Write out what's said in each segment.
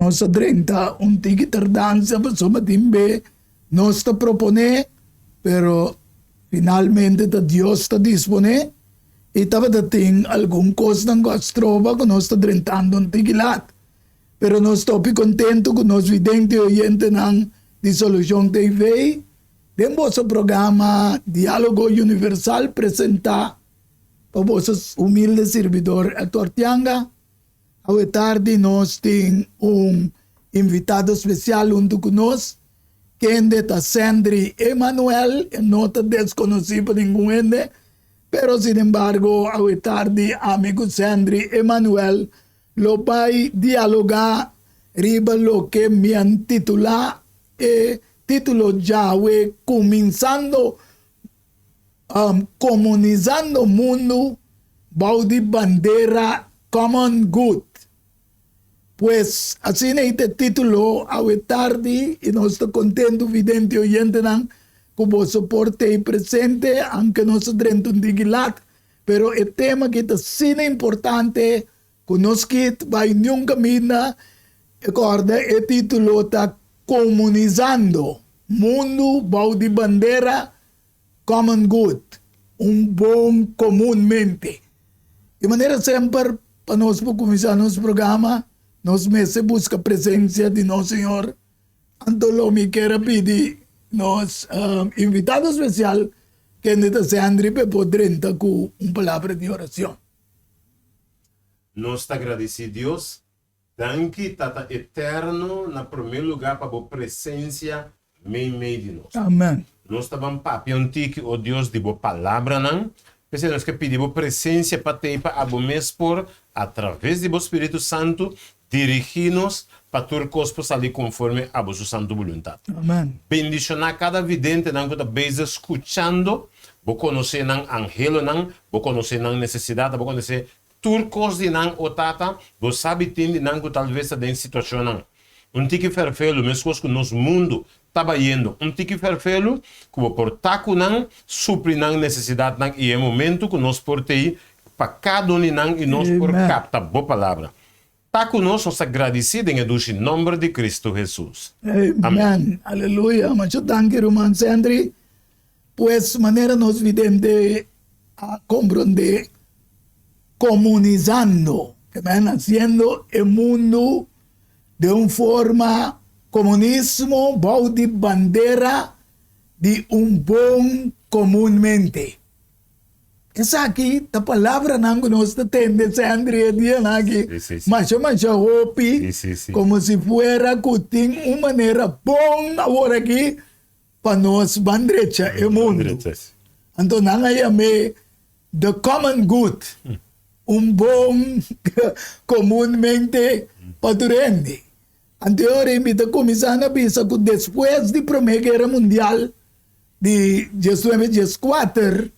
Nos a drenta un tiki tardansa pasobra tin be nos ta proponé, pero finalmente ta Dios ta disponé i tabata tin algun kosnan ku a stroba ku nos ta drentando un tiki lat. Pero nos ta hopi kontentu ku nos vidente i oyentenan di Solushon TV den boso programa Diálogo Universal presentá pa boso humilde sirbidor Hector Tianga. Awe tardi nos tin un invitado spesial huntu ku nos, kende ta Sendry Emanuel. E no ta deskonosí pa ningun hende, pero sinembargo awe tardi ami ku Sendry Emanuel lo bai dialogá riba loke mi a titulá e título djawe Kuminsando Komunisando mundu bou di bandera Common Good. Pues asina ei ta e título awe tardi i nos ta kontentu vidente i oyentenan ku boso por t'ei presente anke nos a drenta un digi lat, pero e tema aki ta asina importante ku nos kit bai niun kaminda. Kòrda e título ta Komunisando mundu bou di bandera Common good, un bon komunmente. Di manera semper pa nos por kuminsá nos programa, nos mester buska presensia di nos Señor. Anto lo mi kier a pidi nos invitado spesial, kende ta Sandry, pa e por drenta ku un palabra di oracion. Nos ta gradisí Dios Danki Tata Eterno na prome lugar pa bo presencia mei mei di nos. Amen. Nos ta ban papia un tiki o Dios di bo palabranan, p'esei nos ke pidi bo presencia pa tei pa abo mes por a traves di bo Spiritu Santu dirigi nos pa tur kos por sali konforme abo su santu boluntad. Amen. Bendiciona kada videntenan ku ta bezig skuchando, bo konosé nan anhelonan, bo konosé nan nesesidat, bo konosé Tur kos di nan, o Tata, bo sabi tin di nan ku talves ta den situashonnan un tiki fèrfelu, meskos ku nos mundu ta bayendo un tiki fèrfelu, ku bo por ta ku nan, supli nan nesesidatnan i e momentu ku nos por tei pa kada un di nan i nos por kapta bo palabra. Ta ku nos, nos ta gradisí den e dushi nòmber di Kristu Hesus. Amen. Aleluya. Masha danki ruman Sendry. Pues manera nos vidente a komprondé, komunisando, amen, hasiendo e mundu den un forma komunismo bou di bandera di un bon komunmente. Esaki ta palabranan ku nos ta tende sendri e dianan aki masha masha hopi, komo si fuera ku tin un manera bon awor aki pa nos ban drecha e mundu. Anto nan a yam'é the common good, un bon komunmente pa tur hende. Anto e ora ei mi ta kuminsá na bisa ku despues di Promé Guera Mundial di diesnuebe dieskuater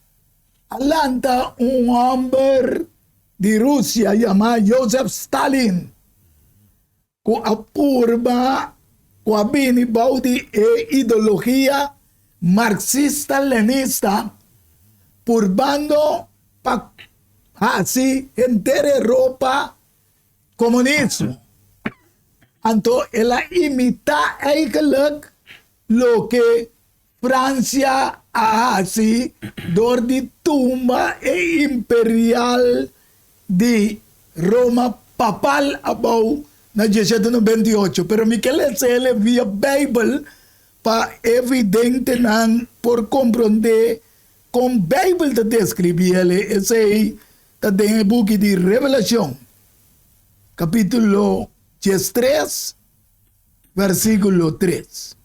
a lanta un hòmber di Rusia yamá Joseph Stalin. Ku a purba ku a bini bou di e ideologia marxista-lenista, purbando pa hasi henter Europa komunismo. Anto el a imitá eigenlijk loke Francia a hasi dor di tumba e imperial di Roma papal abou na diesshete nobenta i ocho. Pero mi ke les'el via Bijbel pa e videntenan por komprondé kon Bijbel ta deskribí el. Esei ta den e buki di Revelashon, kapítulo diestres, versíkulo tres.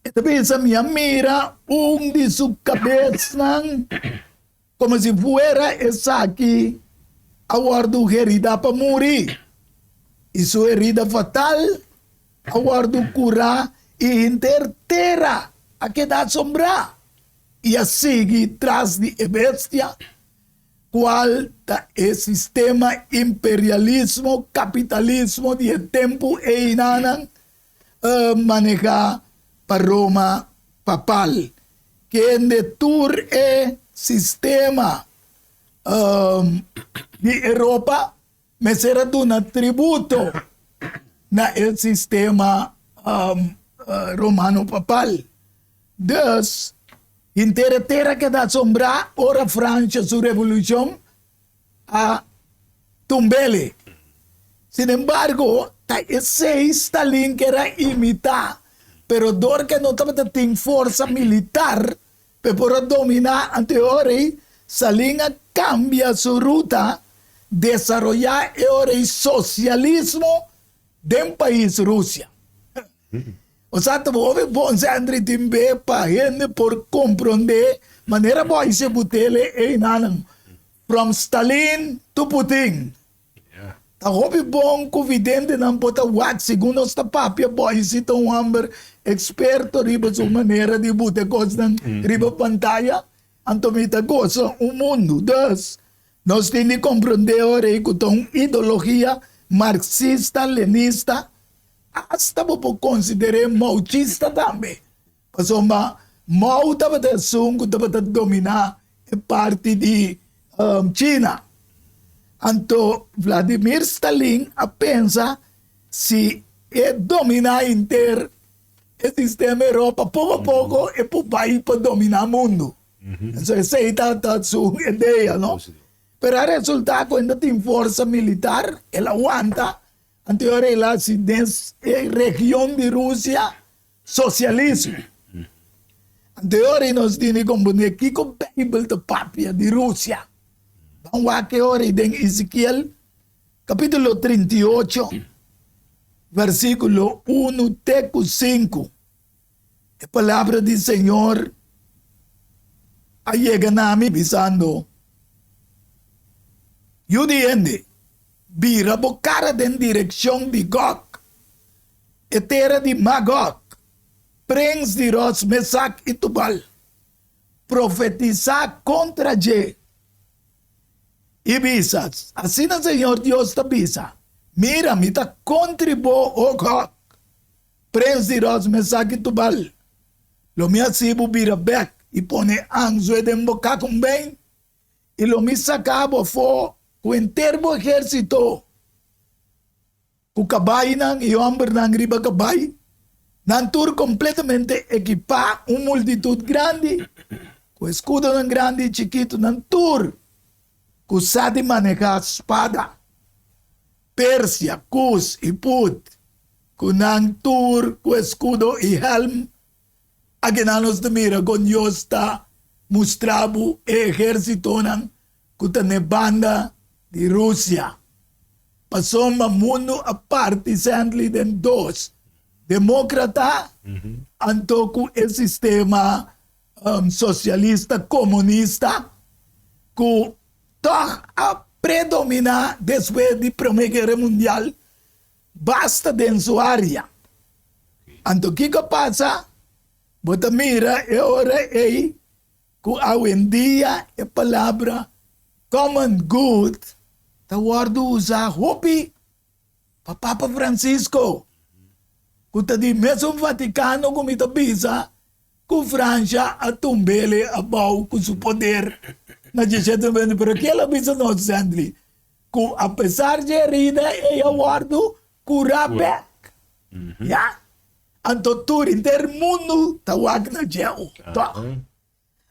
E ta bisa, Mi a mira un di su kabesnan komo si fuera esaki a wòrdu heridá pa muri, i su herida fatal a wòrdu kurá, i henter tera a keda asombrá i a sigui tras di e bestia, kual ta e sistema imperialismo, kapitalismo di e tempu einanan. Maneha pa Roma papal, kende tur e sistema di Europa mester a duna tributo. na e sistema romano papal. Dus, henter e tera keda asombrá ora Francia su revolushon a tumb'ele. Sin embargo, ta esei Stalin ker a imitá, pero dor ke no tabata tin forsa militar pa e por a dominá, anto e ora ei Stalin a kambia su ruta, desaroyá e ora ei sosialismo den pais Rusia. Osea ta hopi bon Sandry tin be pa hende por komprondé manera bo a hise butele einanan from Stalin to Putin. Ta hopi bon ku videntenan por ta wak segun nos ta papia bo a hise ta un hòmber eksperto riba su manera di buta kosnan riba pantaya anto mi ta gosa un mundu. Dus nos tin di komprondé ora ei ku ta un ideologia marxista lenista. Asta bo por konsider'é mouchista tambe, pasobra Mou tabata esun ku tabata dominá e parti di China. Anto Vladimir Stalin a pensa si e dominá henter e sistema Europa, poko poko e por bai pa dominá mundu. Entonces esei tabata su idea, no? Pero a resultá ku e no tin forsa militar, el a wanta. Anto e ora el a hasi den e region di Rusia sosialismo. Anto e ora nos tin di komprendé kiko Beibel ta papia di Rusia. Ban wak e ora den Ezekiel kapítulo 38 versíkulo 1 te ku 5. E palabra di Señor a yega na mi bisando, Yu di hende, bira bo kara den direkshon di Gog, e tera di Magog, prens di Ros, Mesak i Tubal. Profetisá kontra dje i bisa, Asina Señor Dios ta bisa, Mira, mi ta kontri bo, o Gog, Prens di Ros, Mesak i Tubal. Lo mi hasi bo bira bèk i pone anzue den bo kakumbein. I lo mi saka bo afó ku henter bo ehérsito, ku kabainan i hòmbernan riba kabai, nan tur kompletamente ekipá, un multitut grandi, ku eskudonan grandi i chikitu, nan tur ku sa di manehá spada. Persia, Kus i Put, ku nan tur ku eskudo i hèlm. Akinan nos ta mira kon Dios ta mustra bo e ehérsitonan ku ta n'e banda di Rusia. Pasobra mundu a parti sèntli den dos, demókrata anto ku e sistema sosialista komunista ku tòg a predominá despues di Promé Guera Mundial basta den su área. Anto kiko a pasa? Bo ta mira e ora ei ku awendia e palabra common good ta wòrdu usá hopi pa Papa Francisco, ku ta di mesun Vatikano ku mi ta bisa ku Fransha a tumb'ele abou ku su poder na diesshete novembro. Pero kiel a bisa nos, Sandley? Ku apesar dje herida ei a wòrdu kurá bèk. Ya. Anto tur henter mundu ta wak na djeu, tòg?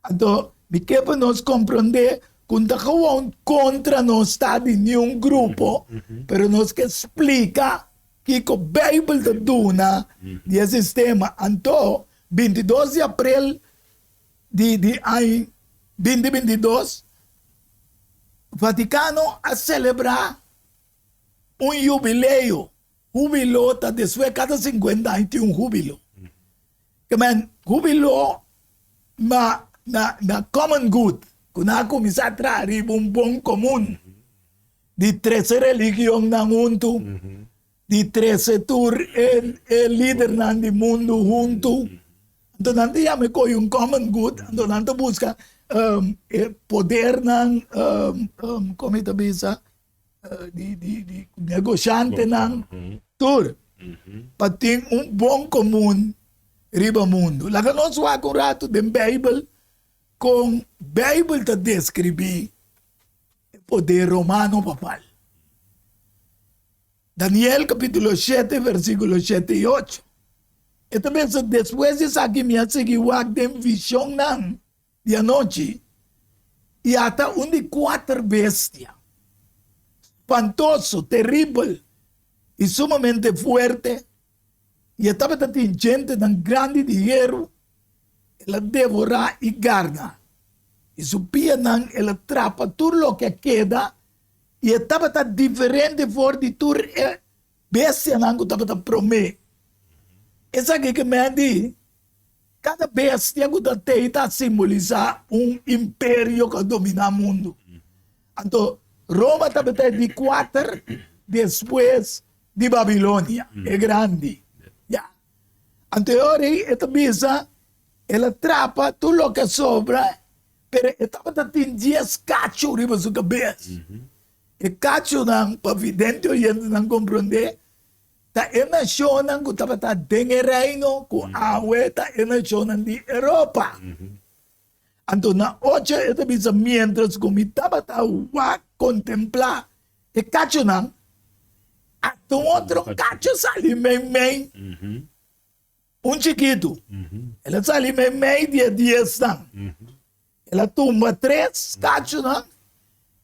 Anto mi ke pa nos komprondé ku no ta gewoon kontra nos ta di niun grupo, pero nos ke splika kiko Beibel ta duna di e sistema. Anto 22 di aprel di di aña 2022 Vatikano a selebrá un yubileo. Hubilo ta despues kada sinkuenta aña tin un hubilo. Ke men hubilo na na na common good ku nan a kuminsá traha riba un bon komun di trese religionnan huntu, di trese tur e e lidernan di mundu huntu. Anto nan ta yama e koe un common good, anto nan ta buska e podernan komo e ta bisa di di di negoshantenan tur pa tin un bon komun riba mundu. Laga nos wak un ratu den Beibel kon Beibel ta deskribí e poder romano papal. Daniel kapítulo shete versíkulo shete i ocho. E ta bisa, Despues di esaki mi a sigui wak den vishonnan di anochi, i ata un di kuater bestia, spantoso, teribel i sumamente fuerte, i e tabata tin djentenan grandi di heru, el a devorá i garna, i su pianan el a trapa tur loke a keda, i e tabata diferente for di tur e bestianan ku tabata promé. Esaki ke men di, kada bestia ku ta tei ta simbolisá un imperio ku a dominá mundu. Anto Roma tabata e di kuater despues di Babilonia, e grandi. Ya. Anto e ora ei e ta bisa, el a trapa tur loke a sobra, pero e tabata tin dies kachu riba su kabes. E kachunan, pa vidente oyentenan komprondé, ta e nashonnan ku tabata den e reino ku awe ta e nashonnan di Europa. Anto na ocho e ta bisa, Miéntras ku mi tabata wak kontemplá e kachunan, ata un otro kachu sali meimei, un chikitu. El a sali meimei di e diesnan. El a tumba tres kachunan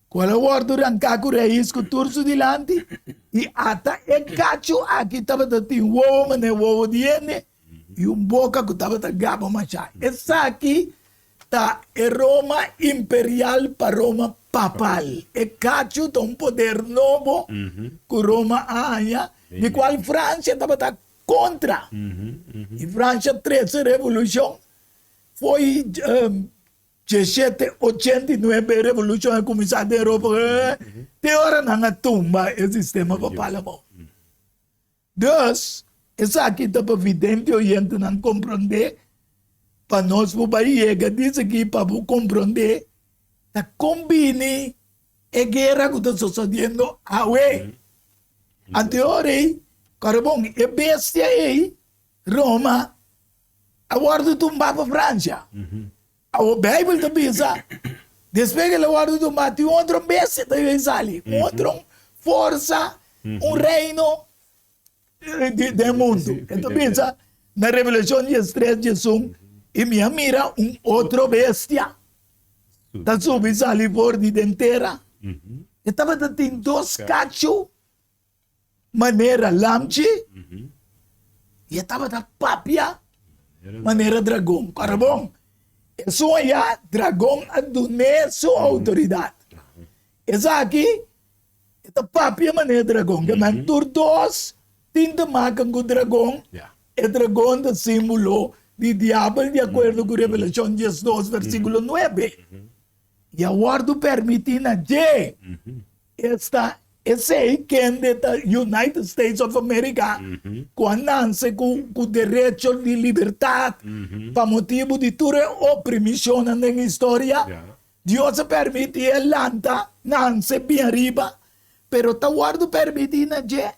ku el a wòrdu ranká ku rais ku tur su dilanti, i ata e kachu aki tabata tin wowo manera wowo di hende i un boka ku tabata gaba mashá. Esaki ta e Roma imperial pa Roma papal. E kachu ta un poder nobo ku Roma a haña, di kual Fransia tabata kontra. I Fransia trese revolushon Foi diesshete ochenta i nuebe e revolushon a kuminsá den Europa, te ora nan a tumba e sistema papal abou. Dus, esaki ta pa vidente oyentenan komprondé, pa nos por bai yega di esaki pa bo komprondé ta kon bini e guera ku ta sosodiendo awe. Anto e ora ei, kòrda bon, e bestia ei, Roma, a wòrdu tumbá pa Francia. Awor Bijbel ta bisa, despues ku el a wòrdu tumbá, tin un otro bestia ta bin sali, un otro forsa, un reino den mundu. E ta bisa na Revelashon diestres diesun, I mi a mira un otro bestia ta subi sali for di den tera. E tabata tin dos kachu. Manera lamchi i e tabata papia manera dragon. Ora bon, esun ayá dragon a dun'é su outoridat. Esaki e ta papia manera dragon. Ke men tur dos tin te maken ku dragon. E dragon ta símbolo di diabel di akuerdo ku Revelashon diesdos versíkulo nuebe. I a wòrdu permití na dje. Esta esey kende ta United States of America cu a nance cu derecho di libertad pa motibo di tur e oprimicionnan den historia, Dios a permiti e lanta nance bin ariba, pero ta wordo permiti na dje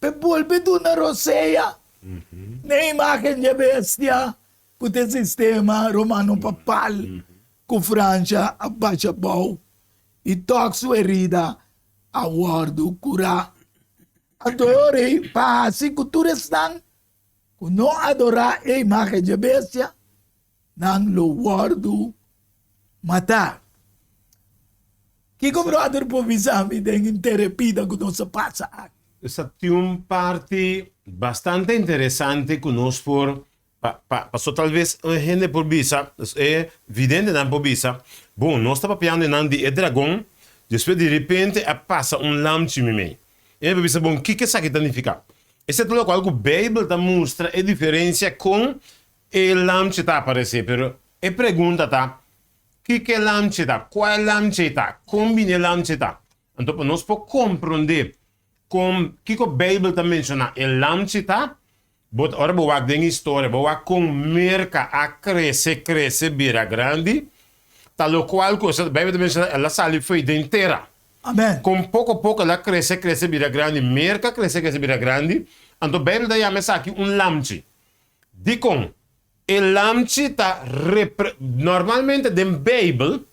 p'e bolbe duna rosea n'e imagen dje bestia cu t'e sistema Romano Papal cu Francia a basha abou. I tòg su herida a wòrdu kurá. Anto e ora ei pa hasi ku tur esnan ku no adorá e imágen dje bestia, nan lo wòrdu matá. Kiko bròder por bisa mi den interepida ku nos a pasa aki? Esa tin un parti bastante interesante ku nos por Pa, pa, paso talves un hende por bisa, e videntenan por bisa, Bon, nos ta papiando einan di e dragon, despues di repente a pasa un lamchi meimei. E hende por bisa, Bon, kiko esaki ta nifiká? Esei ta lokual ku Beibel ta mustra e diferensia kon e lamchi ta aparesé. Pero e pregunta ta, Kiko e lamchi ta? Kua e lamchi ei ta? Kon bini e lamchi ei ta? Anto pa nos por komprondé kon, kiko Beibel ta menshoná e lamchi ta, Bo ta ora bo wak den historia, bo wak kon Merka a krese, krese bira grandi, ta lokual ku esei Beibel ta menshoná el a sali fo'i den tera. Amen. Kon poko poko el a krese, krese bira grandi, Merka krese, krese bira grandi, anto Beibel ta yama esaki un lamchi. Dikon? E lamchi ta repre, normalmente den Beibel.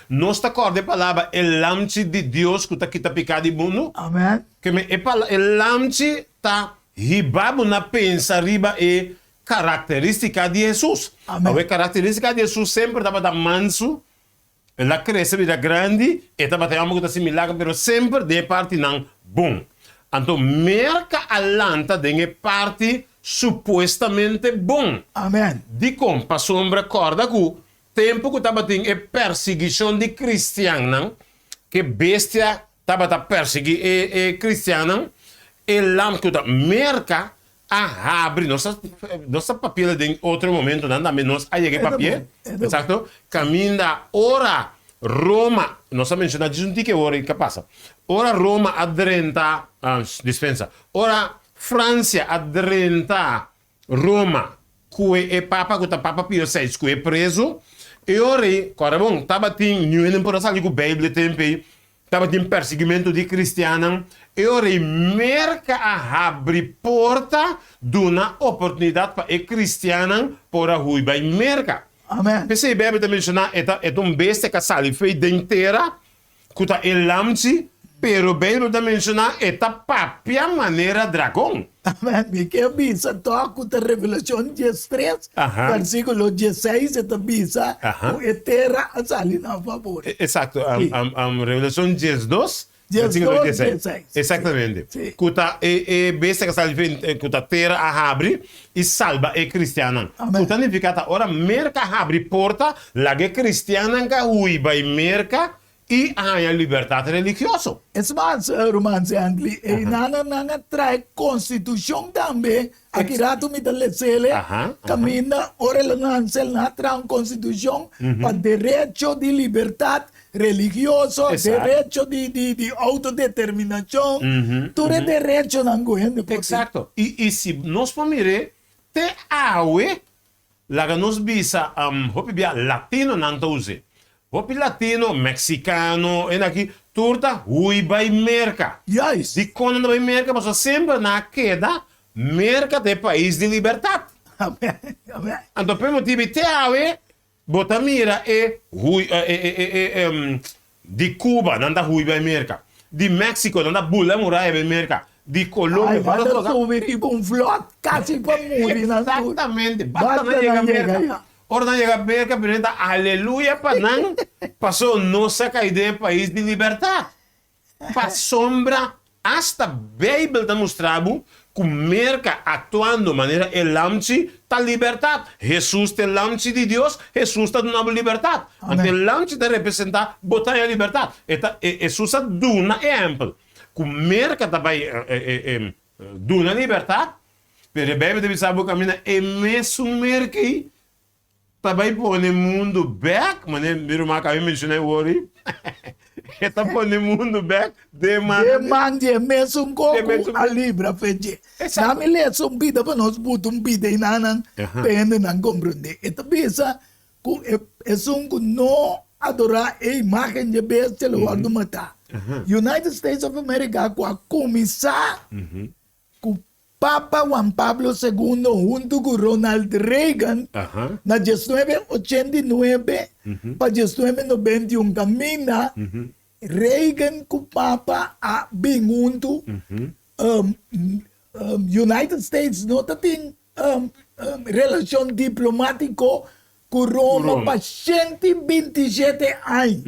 Nos ta kòrda e palabra e Lamchi di Dios ku ta kita piká di mundu? Amen. Ke men e pala e Lamchi ta hiba bo na pensa riba e karakterístika di Hesus. Amen. Awe karakterístika di Hesus semper tabata mansu, el a krese bira grandi, e tabata e hòmber ku ta hasi milager, pero semper den e partinan bon. Anto Merka a lanta den e parti supuestamente bon. Amen. Dikon? Pasobra kòrda ku Tempu ku tabatin e persiguishon di kristiannan, ku e bestia tabata persiguí e e kristiannan, e lam ku ta Merka a habri, nos a nos a papia den otro momentonan tambe nos a yega e papia, eksakto, kaminda ora Roma, nos a menshoná djis un tiki awor i ke pasa, ora Roma a drenta, dispensa, ora Fransia a drenta Roma, kue e papa ku ta Papa Pio seis kue prezu, e ora ei, kòrda bon, tabatin niun hende por a sali ku Beibel e tempu ei, tabatin persiguimentu di kristiannan, e ora ei Merka a habri porta duna oportunidat pa e kristiannan por a hui bai Merka. Amen. P'esei Beibel ta menshoná e ta e ta un bestia ku a sali fei den tera, Ku ta e lamchi, pero Beibel ta menshoná e ta papia manera dragon. Amen. Mi ke bisa tòg ku ta Revelashon diestres, versíkulo dieseis e ta bisa ku e tera a sali na fabor. Eksakto. Revelashon diesdos, versíkulo dieseis. Eksaktamente. Ku ta e bestia ku a sali ku ta tera a habri i salba e kristiannan. Ku ta nifiká ta ora Merka habri porta, laga e kristiannan ka hui bai Merka i a haña libertat religioso. Es mas, ruman Sendley, einan nan a trae konstitushon tambe. Aki ratu mi ta les'el, kaminda ora el a nanse el nan a traha un konstitushon pa derecho di libertat religioso, derecho di autodeterminashon, tur e derechonan ku hende por tin. Eksakto. I si nos por mir'é te awe, laga nos bisa hopi bia latinonan ta us'é. Hopi latino, mexicano, en aki, tur ta hui bai Merka. Juist. Dikon nan ta bai Merka? Pasobra semper nan a keda Merka ta e pais di libertat. Amen, amen. Anto p'e motibu ei te awe Bo ta mira e hui e di Cuba nan ta hui bai Merca, di Mexico nan ta bula muraya bai Merca, di Colombia Ay, basta nan ta toca. subi riba un vlot casi pa muri nan tur. Exactamente, basta Basta nan yega nan yega Merca. ya. Ora nan yega Merca primero ta aleluya pa nan paso nos a cay den e pais di libertad. Pasobra asta Beibel ta mustra bo ku Merka aktuando manera e lamchi ta libertat. Hesus ta e lamchi di Dios, Hesus ta duna bo libertat. Anto e lamchi ta representá bo ta haña libertat. E ta Hesus a duna ehèmpel ku Merka ta bai duna libertat, pero e Beibel ta bisa bo kaminda e mesun Merka ei Ta bai pone mundu bek, manera mi ruman a kaba di menshoná e wòrdu, e ta pone mundu bek den man Den man di e mesun kos ku a libra fe dje. Na mi lesa un bida pa nos buta un bida einanan pa hendenan komprondé. E ta bisa ku esun ku no adorá e imágen dje bestia lo wòrdu matá. United States of America ku a kuminsá ku Papa Juan Pablo Segundo huntu ku Ronald Reagan na diesnuebe ochenta i nuebe pa diesnuebe nobenta i un kaminda Reagan ku Papa a bin huntu United States no ta tin relashon diplomatiko ku Roma pa 127 aña.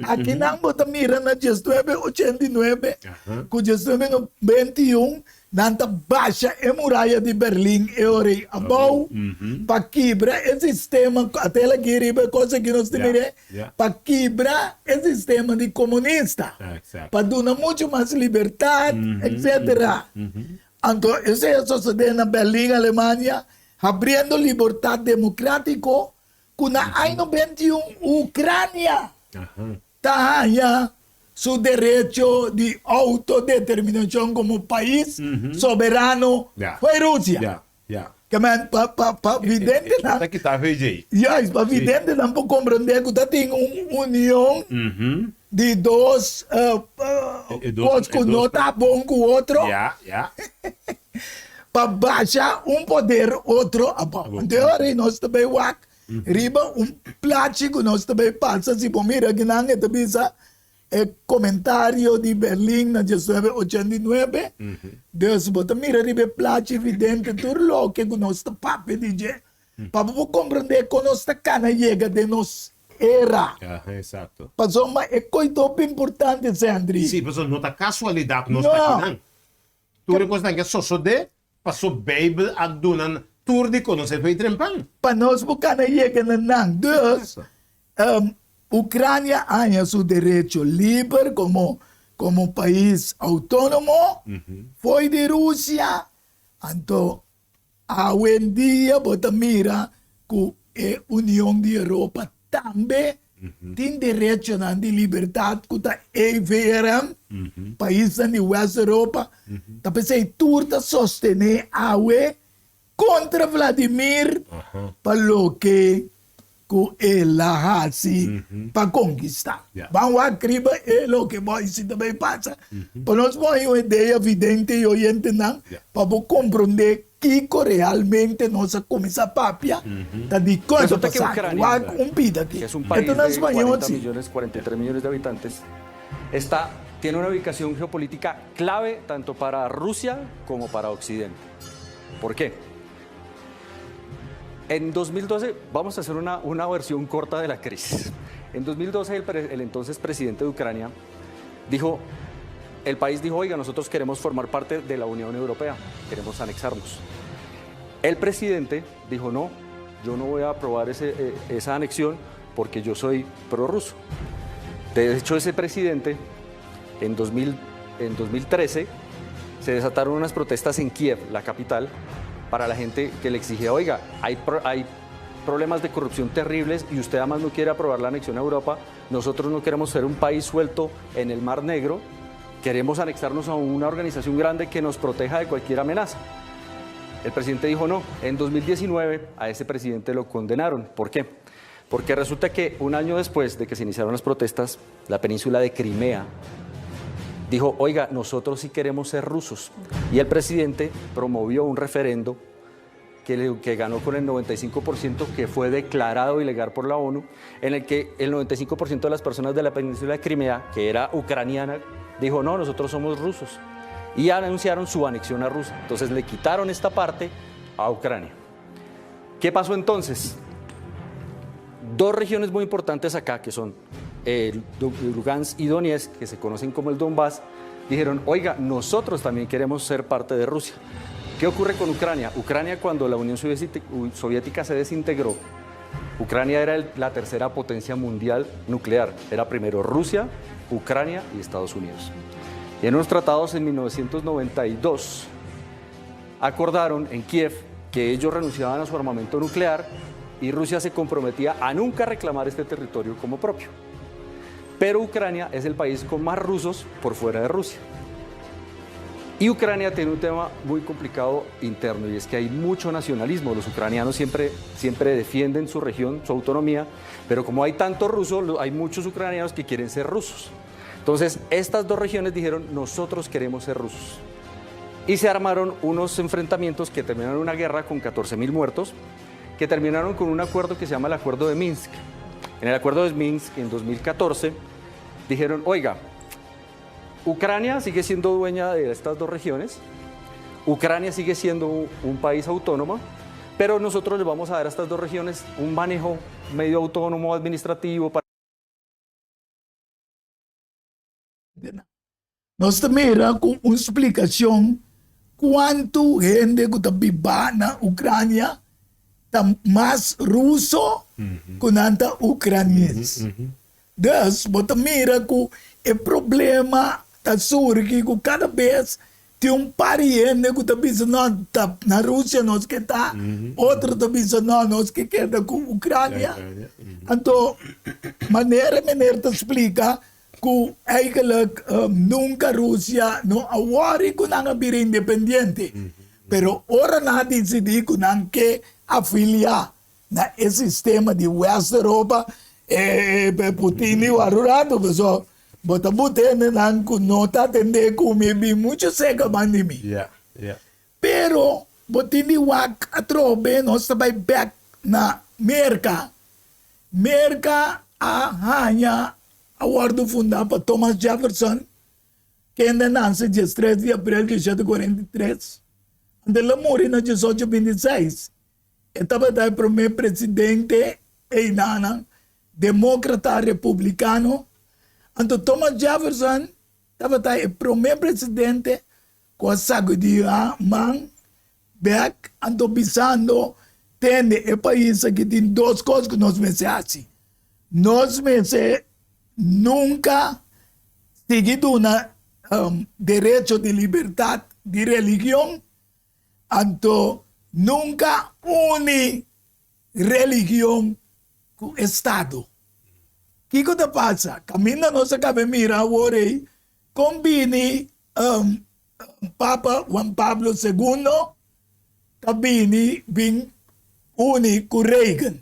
Akinan bo ta mira na 1989 ku 1991 nan ta basha e muraya di Berlin e ora ei abou pa kibra e sistema, ata el aki riba e kos aki nos ta mira pa kibra e sistema di komunista, pa duna muchu mas libertat, etsetera. Anto esei a sosodé na Berlin, Alemania, habriendo libertad democrático cu na año 21 Ucrania ta haña su derecho di autodeterminacion como pais soberano fo'i Rusia. Ke men pa pa pa videntenan juist pa videntenan por comprende cu ta tin un union di dos cos cu no ta bon cu otro. Pa basha un poder otro abou. Anto e ora ei nos ta bay wak. Riba un plachi ku nos ta bai pasa, si bo mira akinan e ta bisa e komentario di Berlin na diesnuebe ochenta i nuebe. Dus bo ta mira riba e plachi evidente tur loke ku nos ta papia di dje pa bo por komprendé kon nos ta kana yega den nos era. Pasobra e koi hopi importante, Sendri. Sí, pasobra no ta kasualidat nos ta akinan. Tur e kosnan ke sosodé paso Beibel a duna tur di konosé for e trempan. Pa nos por kana yega na nan. Dus, Ucrania a haña su derecho liber komo komo pais outónomo fo'i di Rusia. Anto Awendia bo ta mira ku e Union di Europa tambe tin derechonan di libertat ku ta EVRM, paisnan di West Europa, ta p'esei tur ta sostené awe kontra Vladimir pa loke ku el a hasi pa konkistá. Ban wak riba e loke bo a hasi ta bai pasa pa nos por haña un idea vidente i oyentenan pa bo komprondé kiko realmente nos a kuminsá papia ta dikon ta Resulta que pasando. Ucrania, Wak un pida aki. que es un E país ta na de spañol 40 si. millones, 43 millones de habitantes, está, tiene una ubicación geopolítica clave tanto para Rusia como para Occidente. ¿Por qué? En 2012, vamos a hacer una, una versión corta de la crisis. En 2012, el, el entonces presidente de Ucrania dijo, el país dijo, oiga, nosotros queremos formar parte de la Unión Europea, queremos anexarnos. El presidente dijo, no, yo no voy a aprobar ese, eh, esa anexión porque yo soy prorruso. De hecho, ese presidente en, 2000, en 2013 se desataron unas protestas en Kiev, la capital, para la gente que le exigía, oiga, hay, hay problemas de corrupción terribles y usted además no quiere aprobar la anexión a Europa, nosotros no queremos ser un país suelto en el Mar Negro, queremos anexarnos a una organización grande que nos proteja de cualquier amenaza. El presidente dijo no. En 2019 a ese presidente lo condenaron. ¿Por qué? Porque resulta que un año después de que se iniciaron las protestas, la península de Crimea dijo, oiga, nosotros sí queremos ser rusos. Y el presidente promovió un referendo que, que ganó con el 95%, que fue declarado ilegal por la ONU, en el que el 95% de las personas de la península de Crimea, que era ucraniana, dijo, no, nosotros somos rusos. Y anunciaron su anexión a Rusia. Entonces le quitaron esta parte a Ucrania. ¿Qué pasó entonces? Dos regiones muy importantes acá, que son el Lugansk y Donetsk, que se conocen como el Donbass, dijeron, oiga, nosotros también queremos ser parte de Rusia. ¿Qué ocurre con Ucrania? Ucrania cuando la Unión Soviética se desintegró, Ucrania era la tercera potencia mundial nuclear. Era primero Rusia, Ucrania y Estados Unidos. Y en unos tratados en 1992 acordaron en Kiev que ellos renunciaban a su armamento nuclear y Rusia se comprometía a nunca reclamar este territorio como propio. Pero Ucrania es el país con más rusos por fuera de Rusia. Y Ucrania tiene un tema muy complicado interno y es que hay mucho nacionalismo. Los ucranianos siempre, siempre defienden su región, su autonomía, pero como hay tanto ruso, hay muchos ucranianos que quieren ser rusos. Entonces, estas dos regiones dijeron, nosotros queremos ser rusos. Y se armaron unos enfrentamientos que terminaron en una guerra con 14.000 muertos, que terminaron con un acuerdo que se llama el Acuerdo de Minsk. En el Acuerdo de Minsk, en 2014, dijeron, oiga, Ucrania sigue siendo dueña de estas dos regiones, Ucrania sigue siendo un, país autónomo, pero nosotros le vamos a dar a estas dos regiones un manejo medio autónomo administrativo. Para Nos ta mira ku un splikashon kuantu hende ku ta biba na Ukrania ta mas ruso ku nan ta ukranies. Dus bo ta mira ku e problema ta surgi ku kada bes tin un par di hende ku ta bisa no ta na Rusia nos ke ta, otro ta bisa no nos ke keda ku Ukrania. Anto manera meneer ta splika ku eigenlijk nunka Rusia no a wòri ku nan a bira independiente, pero ora nan a disidí ku nan ke afiliá na e sistema di West Europa, e Putin di wòri un ratu, pasobra bo ta buta hendenan ku no ta atendé ku mi bin muchu seka ban di mi. Pero bo tin di wak atrobe, nos ta bai bèk na. Merka. Merka a haña a wòrdu fundá pa Thomas Jefferson, kende a nase diestres di aprel 1743, anto el a muri na 1826. E tabata e promé presidente einanan demókrata republikano. Anto Thomas Jefferson tabata e promé presidente ku a sakudí man bèk anto bisando, Tende, e pais aki tin dos kos ku nos mester hasi. Nos mester nunka sigui duna derecho di libertat di religion, anto nunka uni religion ku estado. Kiko ta pasa? Kaminda nos a kaba mira awor ei kon bini Papa Juan Pablo Segundo ta bini bin uni ku Reagan.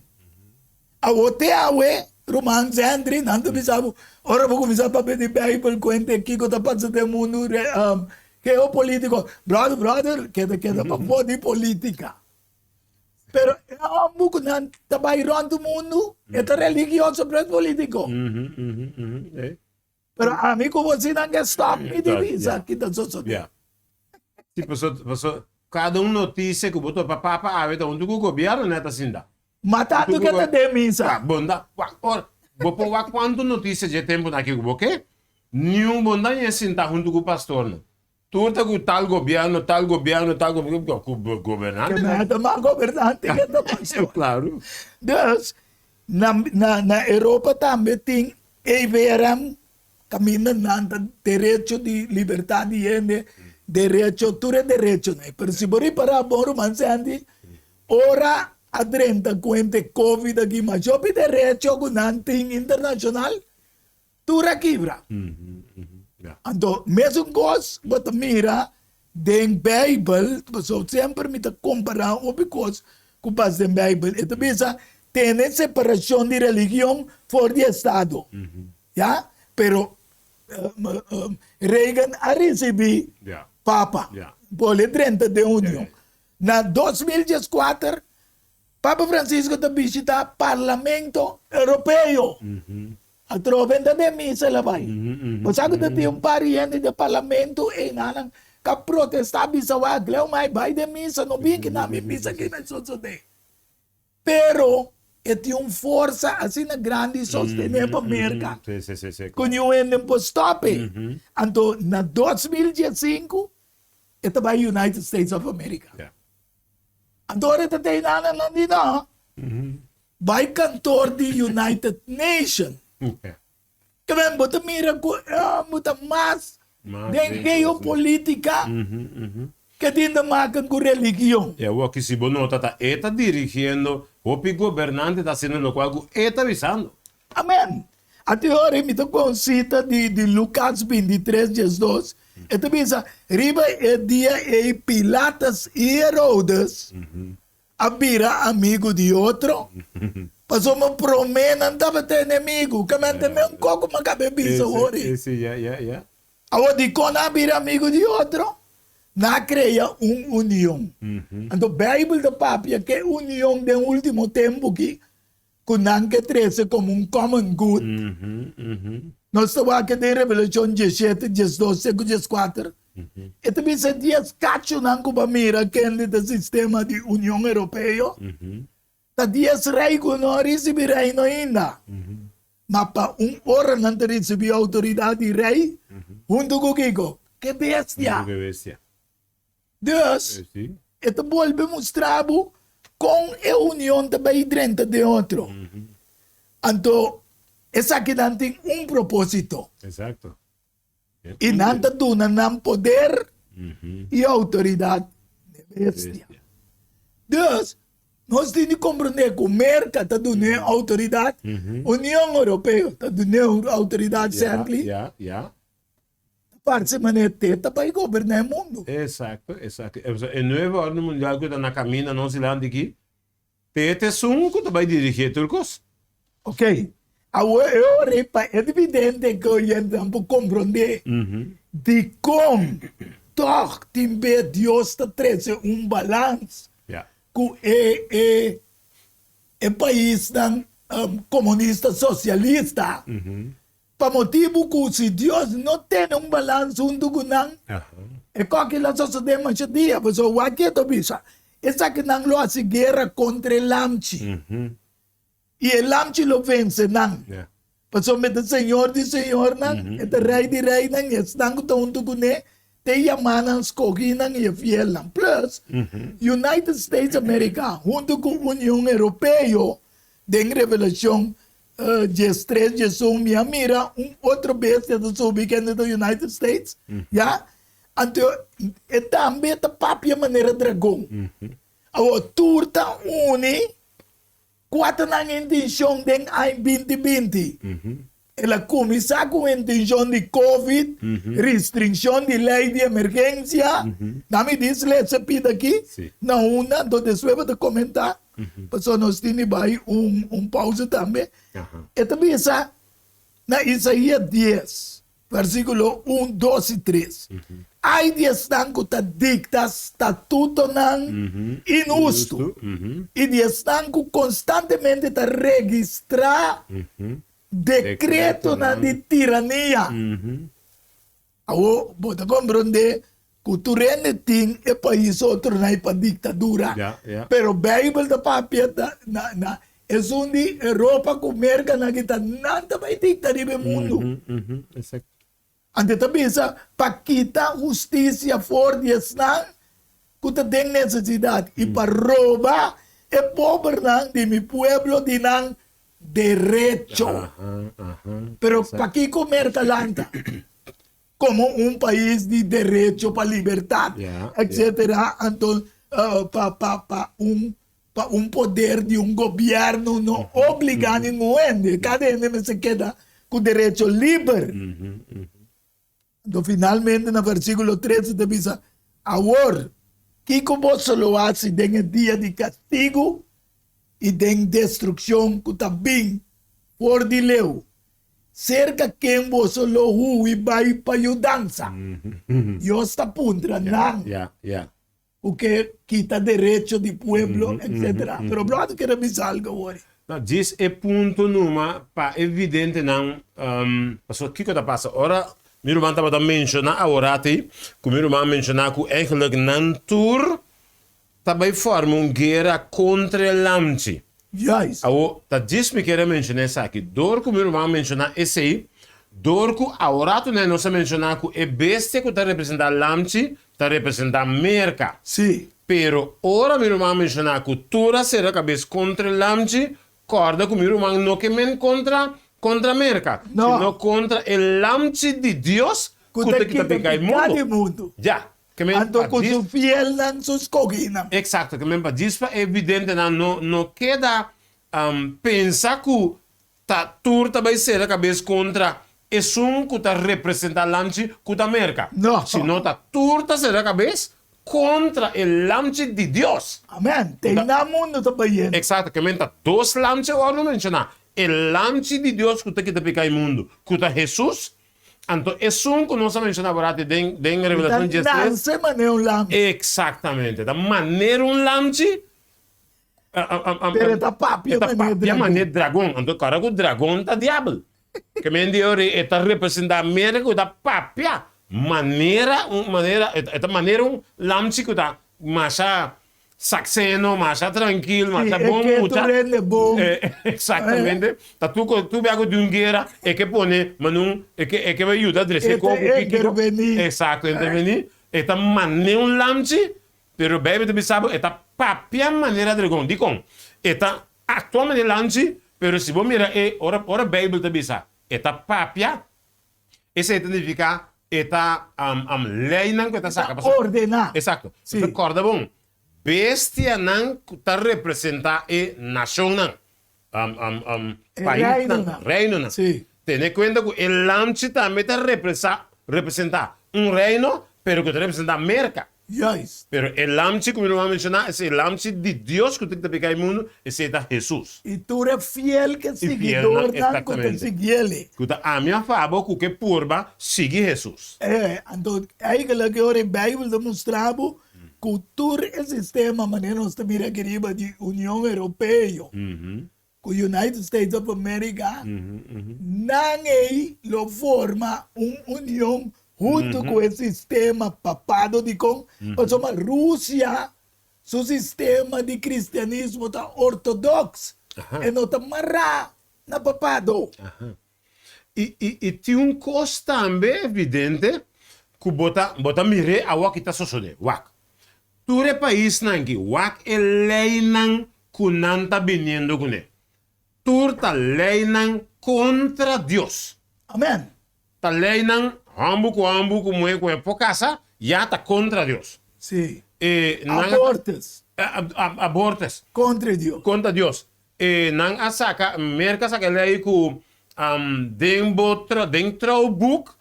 Awor te awe, ruman Zendri, nan ta bisa bo, ora bo kuminsá papia di Beibel ku hende kiko ta pasa den mundu geopolitiko, bròder, bròder, keda keda pafó di politika. Pero e hòmber ku nan ta bai rònt mundu, e ta religioso pero e politiko. Pero ami ku bo si nan ke stop mi di bisa kita sosodé. Ya. Si paso paso kada un notisia ku bo topa papa awe ta huntu ku gobièrnu nèt asinda. Ma tantu ke ta den misa. Wak bon da wak ora bo por wak kuantu notisia dje tempunan aki ku bo ke niun bon da ñe sinta huntu ku pastornan. Tur ta ku tal gobièrnu tal gobièrnu tal gobièrnu ku gobernante. Ke mester mas gobernante ke ta pastor. Klaru. Dus na na na Europa tambe tin EVRM kaminda nan ta derecho di libertat di hende, derecho tur e derechonan. Pero si bo ripará bon ruman Sandy ora a drenta kuenta e covid aki masha hopi derecho ku nan tin internashonal Tur a kibra. Anto mesun kos bo ta mira den Beibel, pasobra semper mi ta kompará hopi kos ku pasa den Beibel. E ta bisa tene separashon di religion for di estado. Ya, pero Reagan a risibí Papa por e drenta den union. Na 2014 Papa Francisco ta bishita Parlamento Europeo. Atrobe ta den misa el a bai. Bo sa ku ta tin un par di hende den parlamento einan ka protestá bisa wak Leo Mai bai den misa no bin kinan bin bisa kina sosodé. Pero e tin un forsa asina grandi sostené pa Merka ku niun hende por stòp e. Anto na 2015 e ta bai United States of America. Anto ora e ta tei nan nan di no. Bai kantor di United Nation. Ke men bo ta mira ku bo ta mas den geopolitica ke tin ta maken ku religion. E awor ki si bo nota ta e ta dirigiendo, hopi gobernante ta haciendo locual ku e ta bisando. Amen. Ati ora mi ta kon sita di di Lucas 23, 12, e ta bisa, Riba e dia ei Pilatus i Herodes a bira amigu di otro, pasobra promé nan tabata enemigu. Kamente mi un koko mi a kaba e bisa awor ei. Awor dikon nan a bira amigu di otro? Nan a krea un union. Anto Beibel ta papia ke union den ultimo tempu aki ku nan ke trese komo un common good. Nos ta wak den Revelashon 17, 12 te ku 14. E ta bisa dies kachunan ku bo a mira kende ta sistema di Union Europeo, ta dies rei ku no a risibí reino ainda. Ma pa un ora nan ta risibí outoridat di rei huntu ku kiko? Ku e bestia. Dus, e ta bolbe mustra bo kon e union ta bai drenta den otro. Anto, esakinan tin un propósito. I nan ta duna nan poder i outoridat n'e bestia. Dus, nos tin di komprondé ku Merka ta dun'é outoridat, Union Europeo ta dun'é outoridat, Sently. Ta parse manera te ta bai goberná e mundu. Exacto, exacto. E nuevo orden mundial ku ta na kaminda nos dilanti aki, te ta esun ku ta bai dirigí e tur kos. Ok, awor e ora ei pa e dividente ku oyentenan por komprondé dikon tòg tin bes Dios ta trese un balans ku e e. E paisnan komunista sosialista, pa motibu ku si Dios no tene un balans huntu ku nan, e koki lo sosodé masha dia. Pasobra wak ke ta bisa, esakinan lo hasi guera kontra e lamchi. I e lamchi lo vense nan, pasobra e ta Señor di señornan, e ta Rei di reinan, i esnan ku ta huntu kuné ta e yamanan, skohínan i e fielnan. Plus, United States Amerika huntu ku Union Europeo, den Revelashon diestres, diesun, mi a mira un otro bestia ta subi kende ta United States, ya, anto e tambe ta papia manera dragon. Awor, tur ta uni. Kua ta nan intenshon den aña binti binti? El a kuminsá ku intenshon di covid, restringshon di lei di emergensia. Nan mi dis lesa pida aki na unda, anto despues bo ta komentá, pasobra nos tin di bai un pausa tambe. E ta bisa na Isaías dies. Versíkulo un, dos i tres, Ai di esnan ku ta dikta statutonan inhustu, i di esnan ku konstantemente ta registrá dekretonan di tirania. Awor bo ta komprondé ku tur hende tin e pais otronan i pa diktadura, pero Beibel ta papia na esun di Europa ku Merka nan kita nan ta bai dikta riba e mundu. Anto ta bisa pa kita hustisia for di esnan ku ta den nesesidat i pa roba e pobernan di mi pueblo di nan derecho. Pero pakiko Merka lanta? Komo un pais di derecho pa libertat, etcetera, anto pa pa pa un pa un poder di un gobièrnu no obligá ningun hende, kada hende mester keda ku derecho liber. Anto finalmente na versíkulo trese ta bisa, Awor, kiko boso lo hasi den e dia di kastigu i den destrukshon ku ta bin for di leu? Serka ken boso lo hui bai pa yudansa? Dios ta puntra nan ku ke kita derecho di pueblo, etcetera. Pero brother kere bisa algo awor. No, djis e punto numa pa e videntenan, pasobra kiko ta pasa ora mi ruman tabata menshoná aworati, ku mi ruman a menshoná ku eigenlijk nan tur Ta bai forma un guera kontra e lamchi. Juist. Awor, ta djis mi kere menshoná esaki. Dor ku mi ruman a menshoná esei, dor ku aworato nei nos a menshoná ku e bestia ku ta representá lamchi ta representá Merka. Sí. Pero ora mi ruman a menshoná ku tur a sera kabes kontra e lamchi, kòrda ku mi ruman no ke men kontra kontra Merka, No. sino kontra e lamchi di Dios Ku ku ta ta kita kita piká e piká di mundu. mundu. Ya. Ke men Anto pa ku djis. su fielnan, su skoginan. Eksakto, ke men pa djis pa e videntenan no no keda pensa ku ta tur ta bai sera kabes kontra esun ku ta representá lamchi ku ta Merka. No. Sino ta tur ta sera kabes kontra e lamchi di Dios. Amen. Te na mundu ta bayendo. Eksakto, ke men ta dos lamchi awor no menshoná. E lamchi di Dios ku ta kita piká e mundu, ku ta Hesus, Anto esun ku nos a menshoná por ati den den Revelashon E ta diestres. nanse manera un lamchi. Eksaktamente. Ta manera un lamchi. Pero e ta papia E ta manera papia dragon. manera dragon. Anto kòrda ku dragon ta diabel. Ke men di ora e ta representá Merka ku ta papia manera un manera e ta manera un lamchi ku ta masha Sakseno, masha trankil, masha Sí, e bon ke mucha. tur hende bon. Exactamente. Ta tur ko tur bia ku di un guera e ke pone manun e ke e ke bai yuda dresa E e ta koko ki kiko. intervení. Exacto, intervení. E ta mane un lamchi, pero Bijbel ta bisa bo e ta papia manera dragon. Dikon? E ta aktua manera lamchi, pero si bo mira e ora ora Bijbel ta bisa e ta papia, Esei ta nifiká e ta leinan ku e ta saka. E ta ordená. Esakto. Si. Kòrda bon, bestianan ku ta representá e nashonnan, paisnan, reinonan. Si. Tene kuenta ku e lamchi tambe ta representá un reino, pero ku ta representá Merka. Juist. Pero e lamchi ku mi ruman a menshoná, esei e lamchi di Dios ku ta kita piká e mundu, esei ta Hesus. I tur e fiel ke I fielnan, siguidornan ku ta exactamente. sigui el. Ku ta ami a fabo ku ke purba sigui Hesus. E, anto eigenlijk e ora e Bijbel ta mustra bo. Ku tur e sistema manera nos ta mira aki riba di Union Europeo ku United States of America, nan ei lo forma un union huntu ku e sistema papado. Dikon? Pasobra Rusia su sistema di kristianismo ta ortodoks, e no ta mará na papado. I i i tin un kos tambe evidente ku bo ta bo ta mir'é awor ki ta sosodé. Wak, tur e paisnan aki wak e leinan ku nan ta biniendo kuné. Tur ta leinan kontra Dios. Amen. Ta leinan hòmber ku hòmber ku muhé ku muhé por kasa, ya ta kontra Dios. Sí. E nan a. Abortus. Abortus. Kontra Dios. Kontra Dios. E nan a saka, Merka a saka e lei ku den bo den trouwboek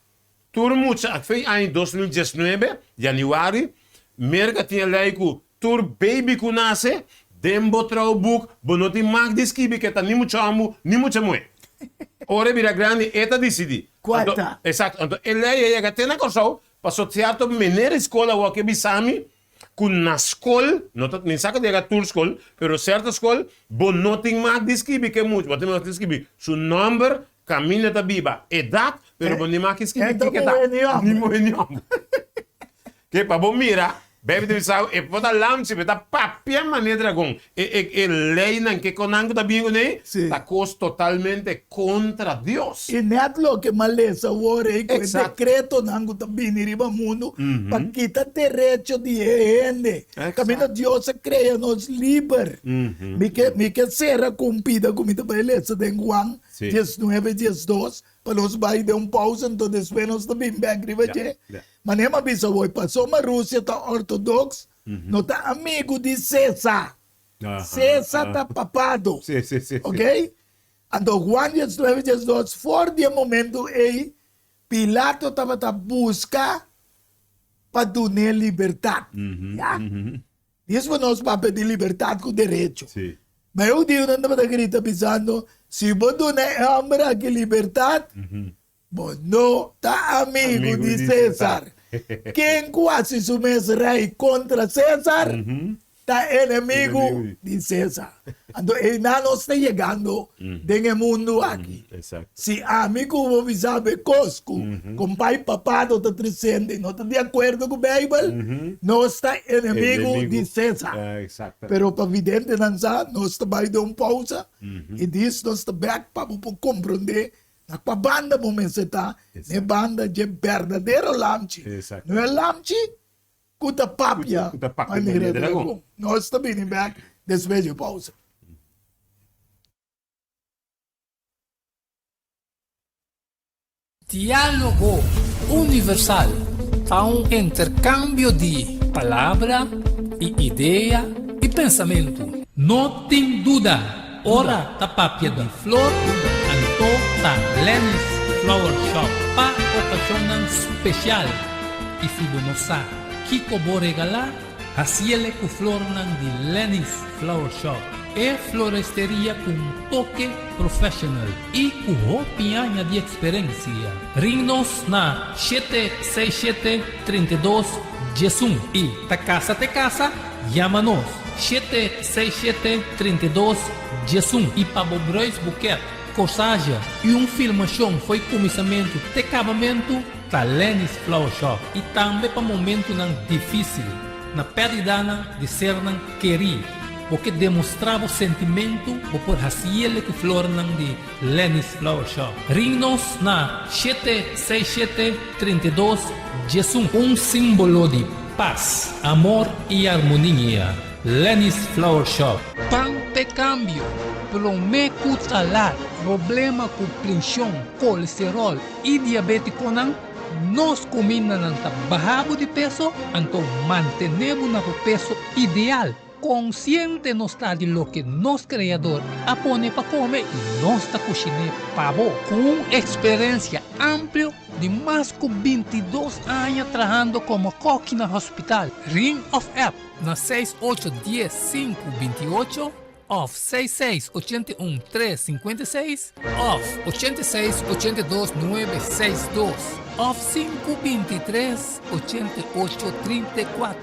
tur mucha, fe aña 2019, januari, Merka tin e lei ku tur baby ku nase den bo trouwboek bo no tin mag di skibi ke ta ni mucha hòmber ni mucha muhé. Ora e bira grandi e ta disidí. Kua ta? Esakto. Anto e lei a yega te na Kòrsou pasobra sierto meneer di skol awor ke bisa mi ku na skol, no ta, mi sa ku ta yega tur skol, pero sierto skol bo no tin mag di skibi ke mucha, bo tin mag di skibi su nòmber, kaminda ta biba, edat, pero bo no tin mag di skibi kiko e ta. Ni muhé ni hòmber. Ke pa bo mira, Bijbel ta bisa e por ta lamchi, pero e ta papia manera dragon. E e e leinan ke konan ku ta bin kuné ta kos totalmente kontra Dios. I nèt loke m'a lesa awor ei ku e dekretonan ku ta bini riba mundu pa kita derecho di e hende. Kaminda Dios a krea nos liber. Mi ke mi ke sera ku un pida ku mi ta bai lesa den Juan diesnuebe diesdos pa nos bai den un pousa anto despues nos ta bin bèk riba dje. Manera m'a bisa awor pasobra Rusia ta ortodoks no ta amigu di Cesar. Cesar ta papado. Ok? Anto Juan 19, 12, For di e momento ei, Pilato tabata buska pa dun'é libertat. Ya? Dies pa nos papia di libertat ku derecho. Ma e hudiunan tabata grita bisando, Si bo duna e hòmber aki libertat, Bo no ta amigu di César. Ken ku hasi su mes rei kontra César ta enemigu di César. Anto einan nos ta yegando den e mundu aki. Si ami ku bo bisa be kos ku kompai papado ta trisende no ta di akuerdo ku Beibel, nos ta enemigu di César. Pero pa videntenan sa, nos ta bai den un pousa i dis nos ta bèk pa bo por komprondé Na kua banda bo mester ta? Na e banda dje berdadero lamchi. No e lamchi ku ta papia manera dragon. Nos ta bini bek despues dje pausa. Diálogo Universal ta un interkambio di palabra i idea i pensamentu. No tin duda Ora ta papia di flor, anto ta Lenny's Flower Shop pa okashonnan spesial. I si bo no sa kiko bo regalá, hasiele ku flornan di Lenny's Flower Shop, e floresteria ku un toke professional i ku hopi aña di eksperensia. Ring nos na shete seis shete 32 diesun i ta kasa te kasa. Yama nos, shete seis shete 32 11 i pa bo bruis buket, corsage i un filmashon fo'i kuminsamentu te kabamentu ta Lenny's Flower Shop i tambe pa momentunan difisil na pèrdidanan di sernan kerí. Bo ke demostrá bo sentimentu bo por hasiele ku flornan di Lenny's Flower Shop. Ring nos na shete seis shete 32 11. Un símbolo di pas, amor i armonia. Lenny's Flower Shop. Pan p'e kambio, promé ku ta lat. Problema ku prenshon, kolesteròl i diabétikonan, nos kumindanan ta baha bo di peso, anto mantené bo na bo peso ideal. Konsiente nos ta di loke nos Kreador a pone pa kome i nos ta kushiné pa bo. Ku un eksperensia amplio di mas ku 22 aña trahando komo kòki na hospital, ring òf app na seis ocho dies sinku binti ocho. òf seis seis 81 tres 56 òf 86 82 nuebe seis dos òf sinku 23 88 34.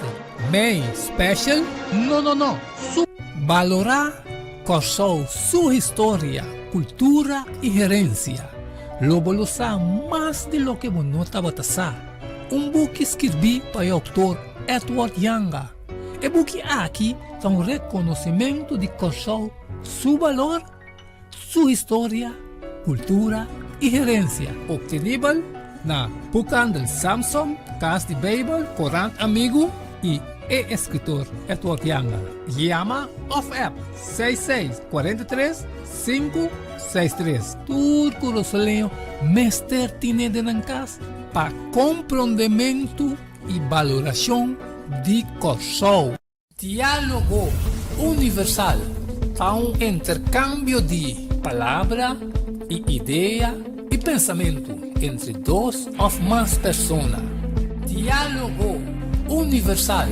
Mei special? No no no! Su. Balorá Kòrsou su historia, kultura i herensia. Lo bo lo sa mas di loke bo no tabata sa. Un buki skirbí pa e outor Edward Janga. E buki aki ta un rekonosimentu di Kòrsou su balor, su historia, kultura i herensia. Optenibel na Boekhandel Samson, Kas di Beibel, Korant Amigu i e eskritor Edward Janga. Yama òf app 66 43 563. Tur kurasoleño mester tine den nan kas pa komprondementu i balorashon di Kòrsou. Diálogo Universal ta un interkambio di palabra i idea i pensamentu entre dos òf mas persona. Diálogo Universal,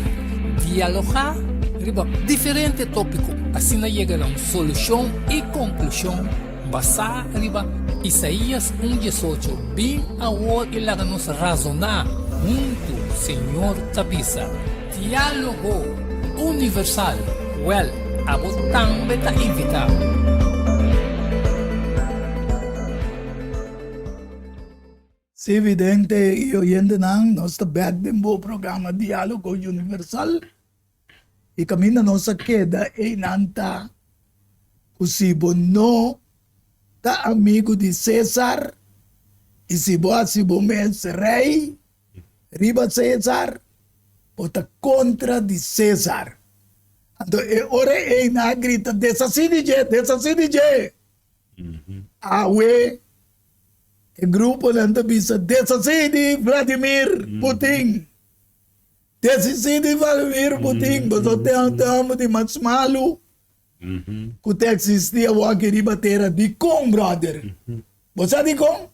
dialogá riba diferente tópiko, asina yega na un solushon i konklushon basá riba Isaías un diesocho, Bin awor i laga nos razoná huntu, Señor ta bisa. Diálogo Universal, Wèl, abo tambe ta invitá. Sí, vidente i oyentenan, nos ta bèk den bo programa Diálogo Universal i kaminda nos a keda einan ta ku si bo no ta amigu di Cesar i si bo hasi bo mes rei, Riba Cesar, bo ta kontra di Cesar. Anto e ora ei nan a grita, Deshasí di dje! Deshasí di dje! Awe e gruponan ta bisa, Deshasí di Vladimir Putin! Deshasí di Vladimir Putin! Boso ta e hòmber di mas malu ku ta eksistí awor-aki riba tera. Dikon, bròder? Bo sa dikon?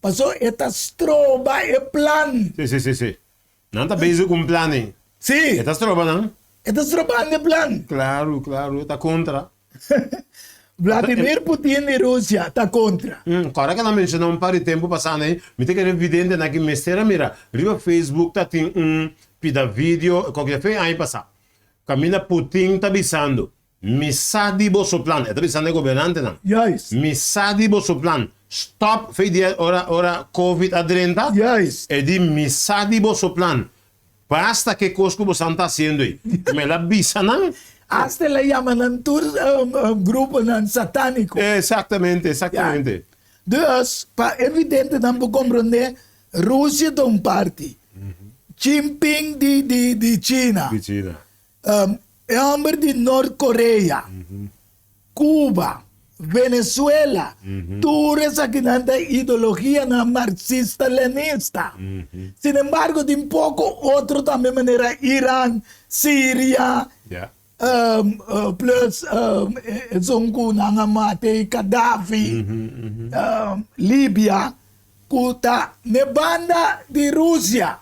Pasobra e ta stroba e plan. Sí, sí, sí, sí. Nan ta bezig ku un plan ei. Sí. E ta stroba nan. E ta strobando e plan. Klaru, klaru, e ta kontra. Vladimir Putin di Rusia ta kontra. Kòrda ku nan menshoná un par di tempu pasá nei, mi ta kere vidente nan ki mester a mira riba Facebook ta tin un pida video, kòke fe aña pasá. Kaminda Putin ta bisando, Mi sa di boso plan. E ta bisando e gobernantenan. Juist. Mi sa di boso plan. Stop fe dia ora ora covid a drenta. Juist. E di mi sa di boso plan. Basta ke kos ku bosan ta hasiendo ei. Mi el a bisa nan. Hasta el a yama nan tur gruponan satániko. Exactamente, exactamente. Dus, pa evidente nan por komprondé, Rusia ta un parti, Jinping di di di China, Di China. e hòmber di Nort Korea, Cuba, Venezuela, tur esakinan ta ideologianan marxista-lenista. Sin embargo tin poko otro tambe manera Iran, Siria, Plus esun ku nan a mata ei Gaddafi, Libia, ku ta n'e banda di Rusia.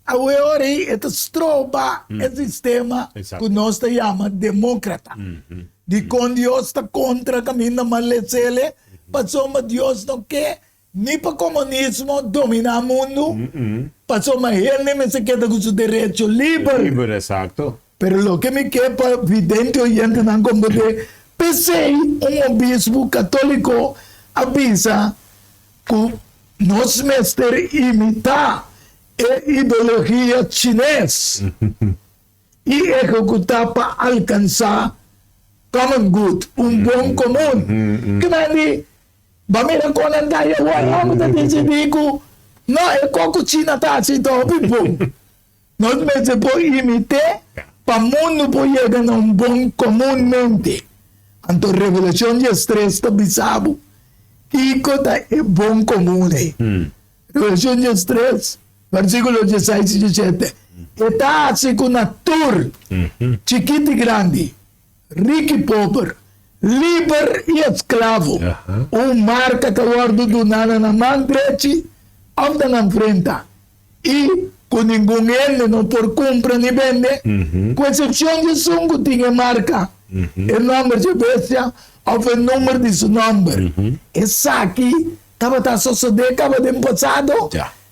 Awe ora ei e ta stroba e sistema ku nos ta yama demókrata. Dikon Dios ta kontra kaminda malesele? Pasobra Dios no ke Ni pa komunismo dominá mundu, pasobra hende mester keda ku su derecho liber. Liber, esakto. Pero loke mi ke pa vidente oyentenan komprendé, p'esei un obispu katóliko a bisa ku nos mester imitá e ideologia chines i ehekutá pa alkansá common good, un bon komun. Kinan di Ba mira kon nan ta haña wòrdu amo ta disidí ku no e kos ku China ta hasi ta hopi bon. Nos mester por imit'é pa mundu por yega na un bon komunmente. Anto Revelashon diestres ta bisa bo kiko ta e bon komun ei. Revelashon diestres versíkulo dieseis i diesshete e ta hasi ku na tur, chikit i grandi, Rik i pober, liber i esklavo, un marka ta wòrdu duná na nan man drechi òf na nan frenta, i ku ningun hende no por kumpra ni bende, ku eksepshon di esun ku tin e marka. E nòmber dje bestia òf e number di su nòmber. Esaki tabata sosodé kaba den pasado,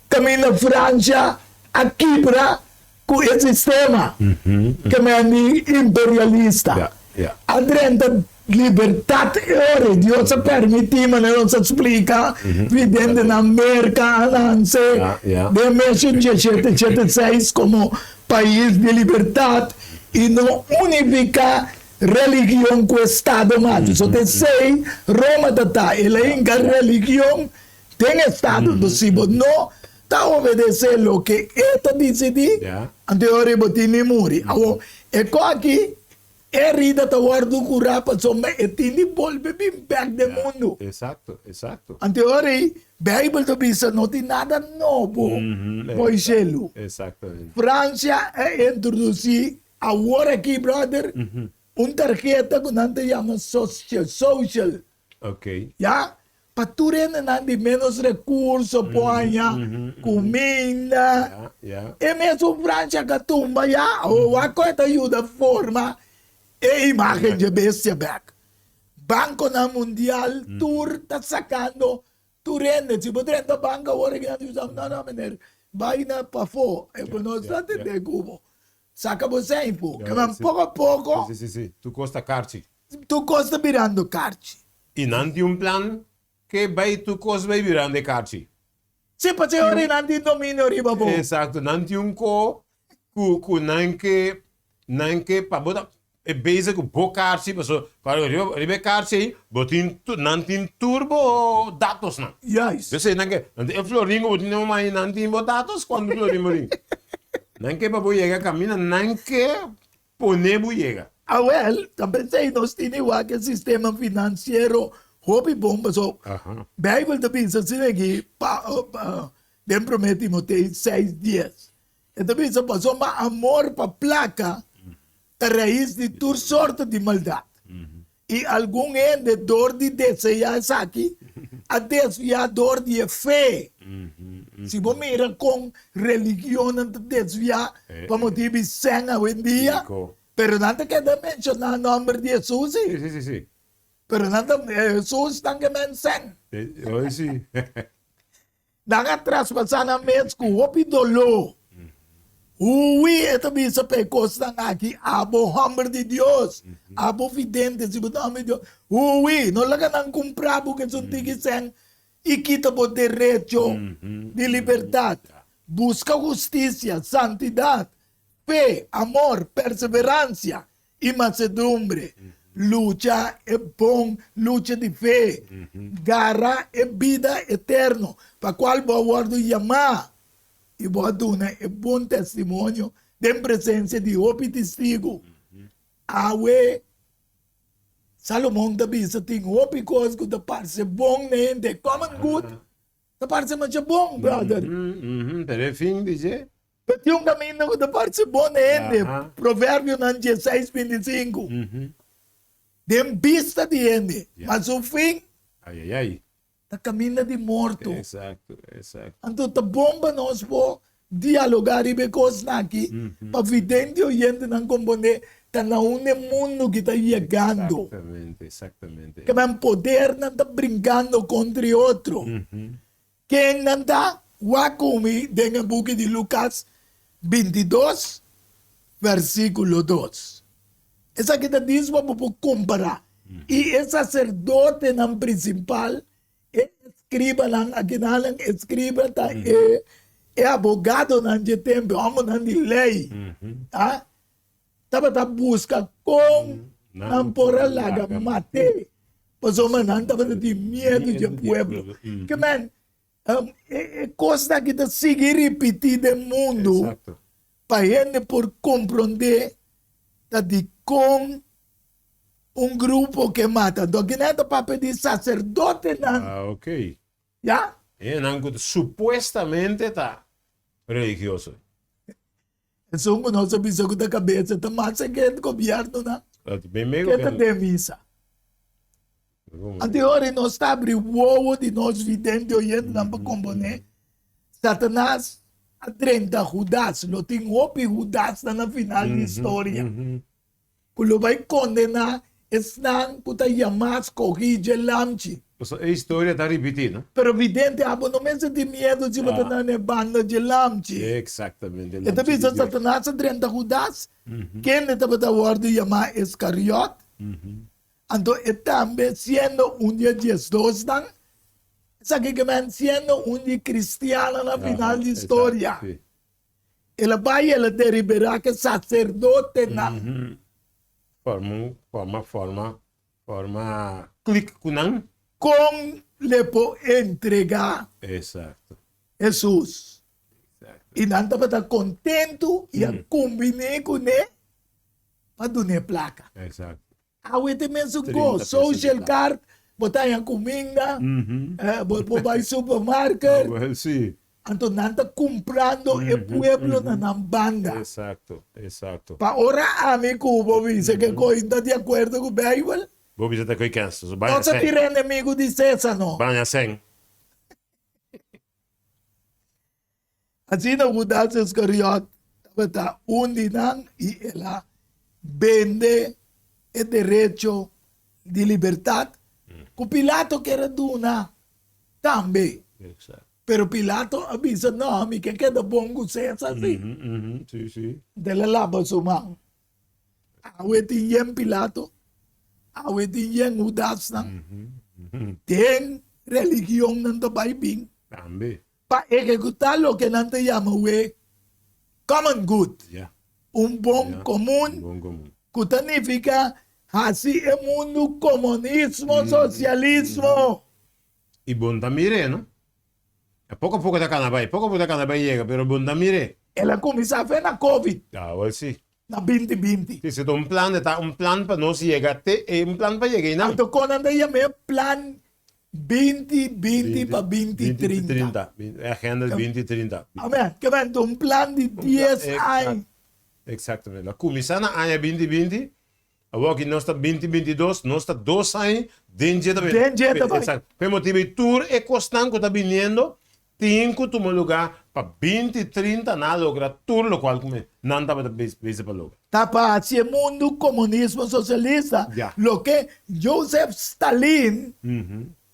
kaminda Francia a kibra ku e sistema kemendi imperialista. A drenta libertat e ora ei Dios a permití, manera nos a splika, videntenan Merka a nanse den mes un diesshete shete seis komo pais di libertat i no unifiká religion ku estado mas. So ta esei Roma ta ta, el a hinka religion den estado. Enton si bo no ta obedesé loke e ta disidí, anto e ora ei bo tin di muri. Awor, e kos aki E herida ta wòrdu kurá pasobra e tin di bolbe bin bèk den mundu. Exacto, exacto. Anto e ora ei, Beibel ta bisa no tin nada nobo bou shelu. Exactamente. Francia a introdusí awor aki, brother, un tarheta ku nan ta yama social, social. Ok. Ya, pa tur hendenan di menos recurso por haña cuminda. E mesun Francia ka tumba ya, awor wak con e ta yuda forma e imagen dje bestia bek. Banconan mundial tur ta sacando tur hende. Si bo drenta banco awor aki nan ta bisa, no no meneer, bay na pafo, e bo no ta atende cu bo. Saca bo sèn fo. Kemen poco a poco. Si si si, tur cos ta carchi. Tur kos ta birando karchi. I nan tin un plan ke bai tur kos bai birando e karchi. Sí, pasobra e ora nan tin dominio riba bo. Exacto, nan tin un ko ku ku nan ke nan ke pa bo ta e bezig ku bo karchi pasobra pasobra riba riba e karchi ei bo tin nan tin tur bo datosnan. Juist. P'esei nan ke nan tin e florin ku bo tin den bo man ei nan tin bo datos kuantu florin bo tin. Nan ke pa bo yega kaminda nan ke Pone bo yega. Awel, ta p'esei nos tin di wak e sistema finansiero hopi bon paso Beibel ta bisa asina aki pa den Promé Timoteo seis dies. E ta bisa pasobra amor pa plaka ta rais di tur sorto di maldat. I algun hende dor di deseá esaki a desviá dor di e fe. Si bo mira kon religionnan ta desviá pa motibu di sèn awendia, pero nan ta keda menshoná nòmber di Hesus sí. Pero nan ta Hesus nan ke men sèn. Nan a traspasá nan mes ku hopi doló. Hui, e ta bisa pa e kosnan aki, abo hòmber di Dios, abo vidente, si bo ta hòmber di Dios, hui, no laga nan kumprá bo ku esun tiki sèn i kita bo derecho di libertat. Buska hustisia, santidat, fe, amor, perseveransia i mansedumbre. Lucha e bon lucha di fe. Gara e bida eterno pa kual bo a wòrdu yamá i bo a duna e bon testimonio den presensia di hopi testigu. Awe, Salomon ta bisa tin hopi kos ku ta parse bon na hende, common good, ta parse masha bon, brother. Pero e fin di dje. Pero tin un kaminda ku ta parse bon na hende, Proverbionan dieseis bintisinku. Den bista di hende, ma su fin ta kaminda di morto. Anto ta bon pa nos por dialogá riba e kosnan aki, pa vidente i oyentenan komprondé ta na unda e mundu ki ta yegando. Kimen podernan ta brinkando kontra e otro. Ken nan ta? Wak ku mi den e buki di Lukas 22, versíkulo dos. Esaki ta dis pa bo por kompará. I e saserdotenan prinsipal, e eskribanan, akinan eskriba ta e e abogadonan dje tempu, e hòmbernan di lei, a tabata buska kon nan por a laga mat'é, pasobra nan tabata tin miedu dje pueblo. Ke men, e kosnan aki ta sigui ripití den mundu pa hende por komprondé ta dikon un grupo ke mata. Anto aki nan ta papia di saserdotenan. Ya? Hendenan ku supuestamente ta religioso. Esun ku nos a bisa ku ta kabesa ta mas ke gobiernonan ke ta den misa. Anto e ora nos ta abri wowo di nos vidente oyentenan pa komponé Satanas a drenta Hudas. Lo tin hopi Hudasnan na final di historia. Ku lo bai kondená esnan ku ta yamá skohí dje lamchi. Pasobra e historia ta ripití, no? Pero vidente, abo no mester tin miedu si bo ta na e banda dje lamchi. Eksaktamente, E ta lamchi di bisa Dios. Satanas a drenta Hudas, kende tabata wòrdu yamá Iskariòt. Anto e tambe, siendo un di e diesdosnan, esaki ke men siendo un di kristiannan na final di historia. El a bai i el a deriberá ku e saserdotenan. Forma un forma forma forma klik ku nan. Kon le por entregá Exacto. Hesus. Exacto. I nan tabata kontentu i a kumbiní kuné pa dun'é plaka. Exacto. Awe ta e mesun kos, social card, bo ta haña kuminda, bo por bai supermarket. Anto nan ta kumprando e pueblo na nan banda. Exacto, exacto. Pa ora ami ku bo bisa ke kos ta di akuerdo ku Bijbel. Bo bisa ta koe kens. No ta bira enemigu di Cesar no. Baña sen. Asina Hudas Iskariot tabata un di nan i el a bende e derecho di libertat ku Pilato kier a duna tambe. Pero Pilato a bisa, No, mi ke keda bon ku Cesar si. El a laba su man. Awe tin yen Pilato, awe tin yen Hudasnan. Den religionnan ta bai bin. Pa ehekutá loke nan ta yama we common good, un bon komun, ku ta nifiká hasi e mundu komunismo, sosialismo. I bon ta mir'é, no? A poko a poko ta kana bai, poko a poko ta kana bai yega, pero bon ta mir'é. El a kuminsá fe na covid. Ah, wèl si. Na binti binti. Si, si ta un plan, e ta un plan pa nos yega te e, un plan pa yega einan. Anto kon nan ta yam'é plan Binti binti pa binti trinta. Binti trinta, e agenda di binti trinta. Amen, ke men ta un plan di dies aña. Exactamente, a kuminsá na aña binti binti, awor aki nos ta binti binti dos, nos ta dos aña den dje ta bai. Den dje ta bai. Exacto, p'e motibu ei tur e kosnan ku ta biniendo tin ku tuma lugá pa binti trinta nan a logra tur lokual ku nan tabata bezig pa logra. Ta pa hasi e mundu komunismo sosialista, loke Joseph Stalin,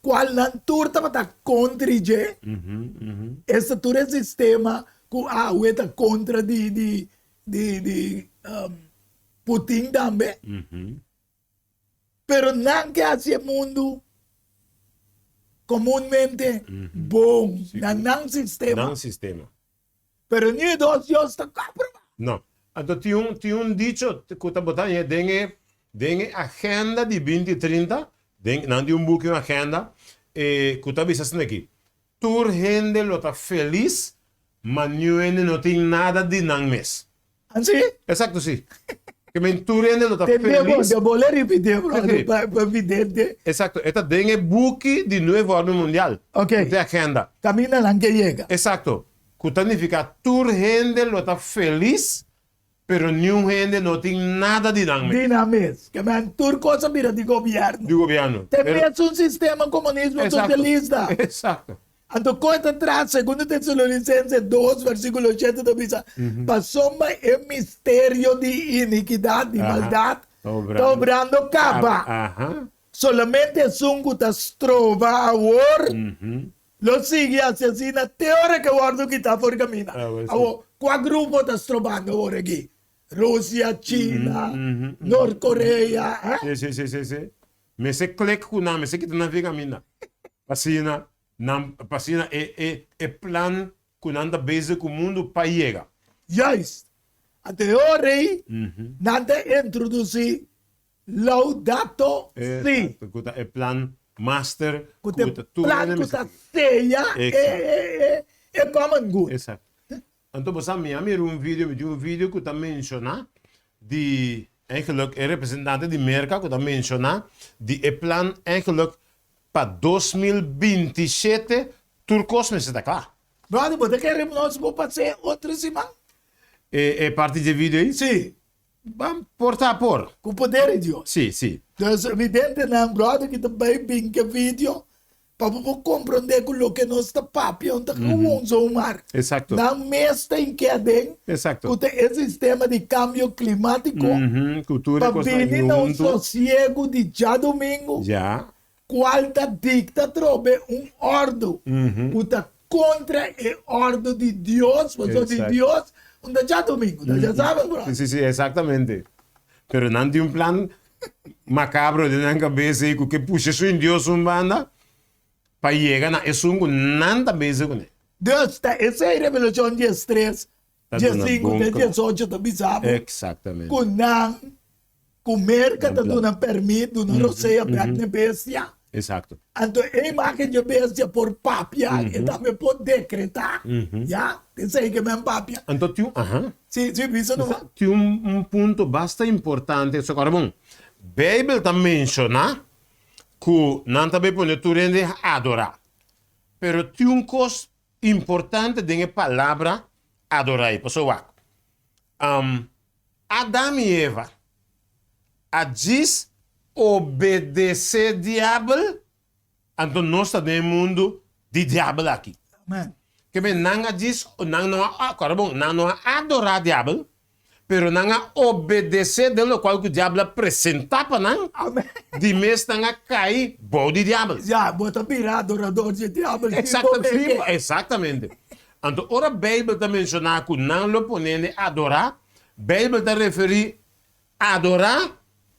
kual nan tur tabata kontra dje, esta tur e sistema ku awe ta kontra di di Putin tambe. Pero nan ke hasi e mundu komunmente bon na nan sistema. Nan sistema. Pero ni dos Dios ta aproba. No. Anto tin un tin un dicho ku ta bota aña den e den e agenda di binti trinta, den nan tin un buki un agenda e ku ta bisa asina aki, Tur hende lo ta felis, ma niun hende no tin nada di nan mes. Ansi? Exacto, si. Ke men tur hende lo ta Tende bo, felis. te bole ripite, brother, Sí. pa pa evidente. Exacto, e ta den e buki di Nuevo Orden Mundial. Ok. Ku ta e agenda. Kaminda nan ke yega. Exacto. Ku ta nifiká tur hende lo ta felis, pero niun hende no tin nada di nan mes. Di nan mes. Ke men tur kos a bira di gobièrnu. Di gobièrnu. Te mes un sistema komunismo Exacto. sosialista. Exacto. Anto kon e ta traha? Segundo Tesalonicense dos versikulo shete ta bisa, Pasobra e misterio di inikidat, di maldat, ta obrando kaba. Solamente esun ku ta stroba awor lo sigui hasi asina te ora ku e wòrdu kitá for kaminda. Awor, kua grupo ta strobando awor aki? Rusia, China, Nort Korea, eh? Sí, sí, sí, sí. Mester klik ku nan, mester kita nan for kaminda. Asina nan, pa asina e e e plan ku nan ta bezig ku mundu pa yega. Juist. Anto e ora ei nan ta introdusí Laudato Si. Exacto, ku ta e plan master Ku ta e plan ku ta seya e e e common good. Exacto. Anto bo sa mi a mira un video, mi tin un video ku ta menshoná di eigenlijk e representante di Merka ku ta menshoná di e plan eigenlijk pa 2027 tur kos mester ta kla. Brother, bo ta kere nos bo pas'é otro siman? E e parti dje video ei? Sí. Ban por ta por. Ku poder di Dios. Sí, sí. Dus evidentenan, brother ki ta bai bin ke video. Pa bo por komprondé ku loke nos ta papia no ta gewoon zomaar. Exacto. Nan mes ta inke aden Exacto. ku ta e sistema di kambio klimátiko Ku tur e pa kosnan bini na un huntu. sosiegu di djadumingu Ja. kual ta dikta atrobe un òrdu ku ta kontra e òrdu di Dios, pasobra di Exacto. Dios un ta djadumingu, ta djasabra bro. Si, si, si, exactamente. Pero nan tin un plan Macabro den nan cabeza ei cu ke pusha su Dios un banda pa yega na esun cu nan ta bezig cune. Dus ta esei Revelacion diestres, Ta duna diesinku bon te kla. diesocho ta bisa bo Exactamente. cu nan, cu Merca Nan ta plan. duna permit, duna rosea bek n'e bestia. Exacto. Anto e imagen dje bestia por papia, e tambe por decreta, ya, esei ke men papia. Anto tin un, aha. Si, si, bisa numa. Tin un, un punto basta importante, so ora bon, Bijbel ta menciona cu nan ta bay pone tur hende adora. Pero tin un cos importante den e palabra adora ei, pasobra wak, Adam i Eva a djis obedesé Diabel, anto nos ta den e mundu di Diabel aki. Amen. Ke men nan a djis, nan no a, kòrda bon, nan no a adorá Diabel, pero nan a obedesé den lokual ku Diabel a presentá pa nan, Amen. di mes nan a kai bou di Diabel. Ya, bo ta bira adorador di Diabel sin bo meke. Exactamente. Anto ora Bijbel ta menshoná ku nan lo pone hende adorá, Bijbel ta referí adorá,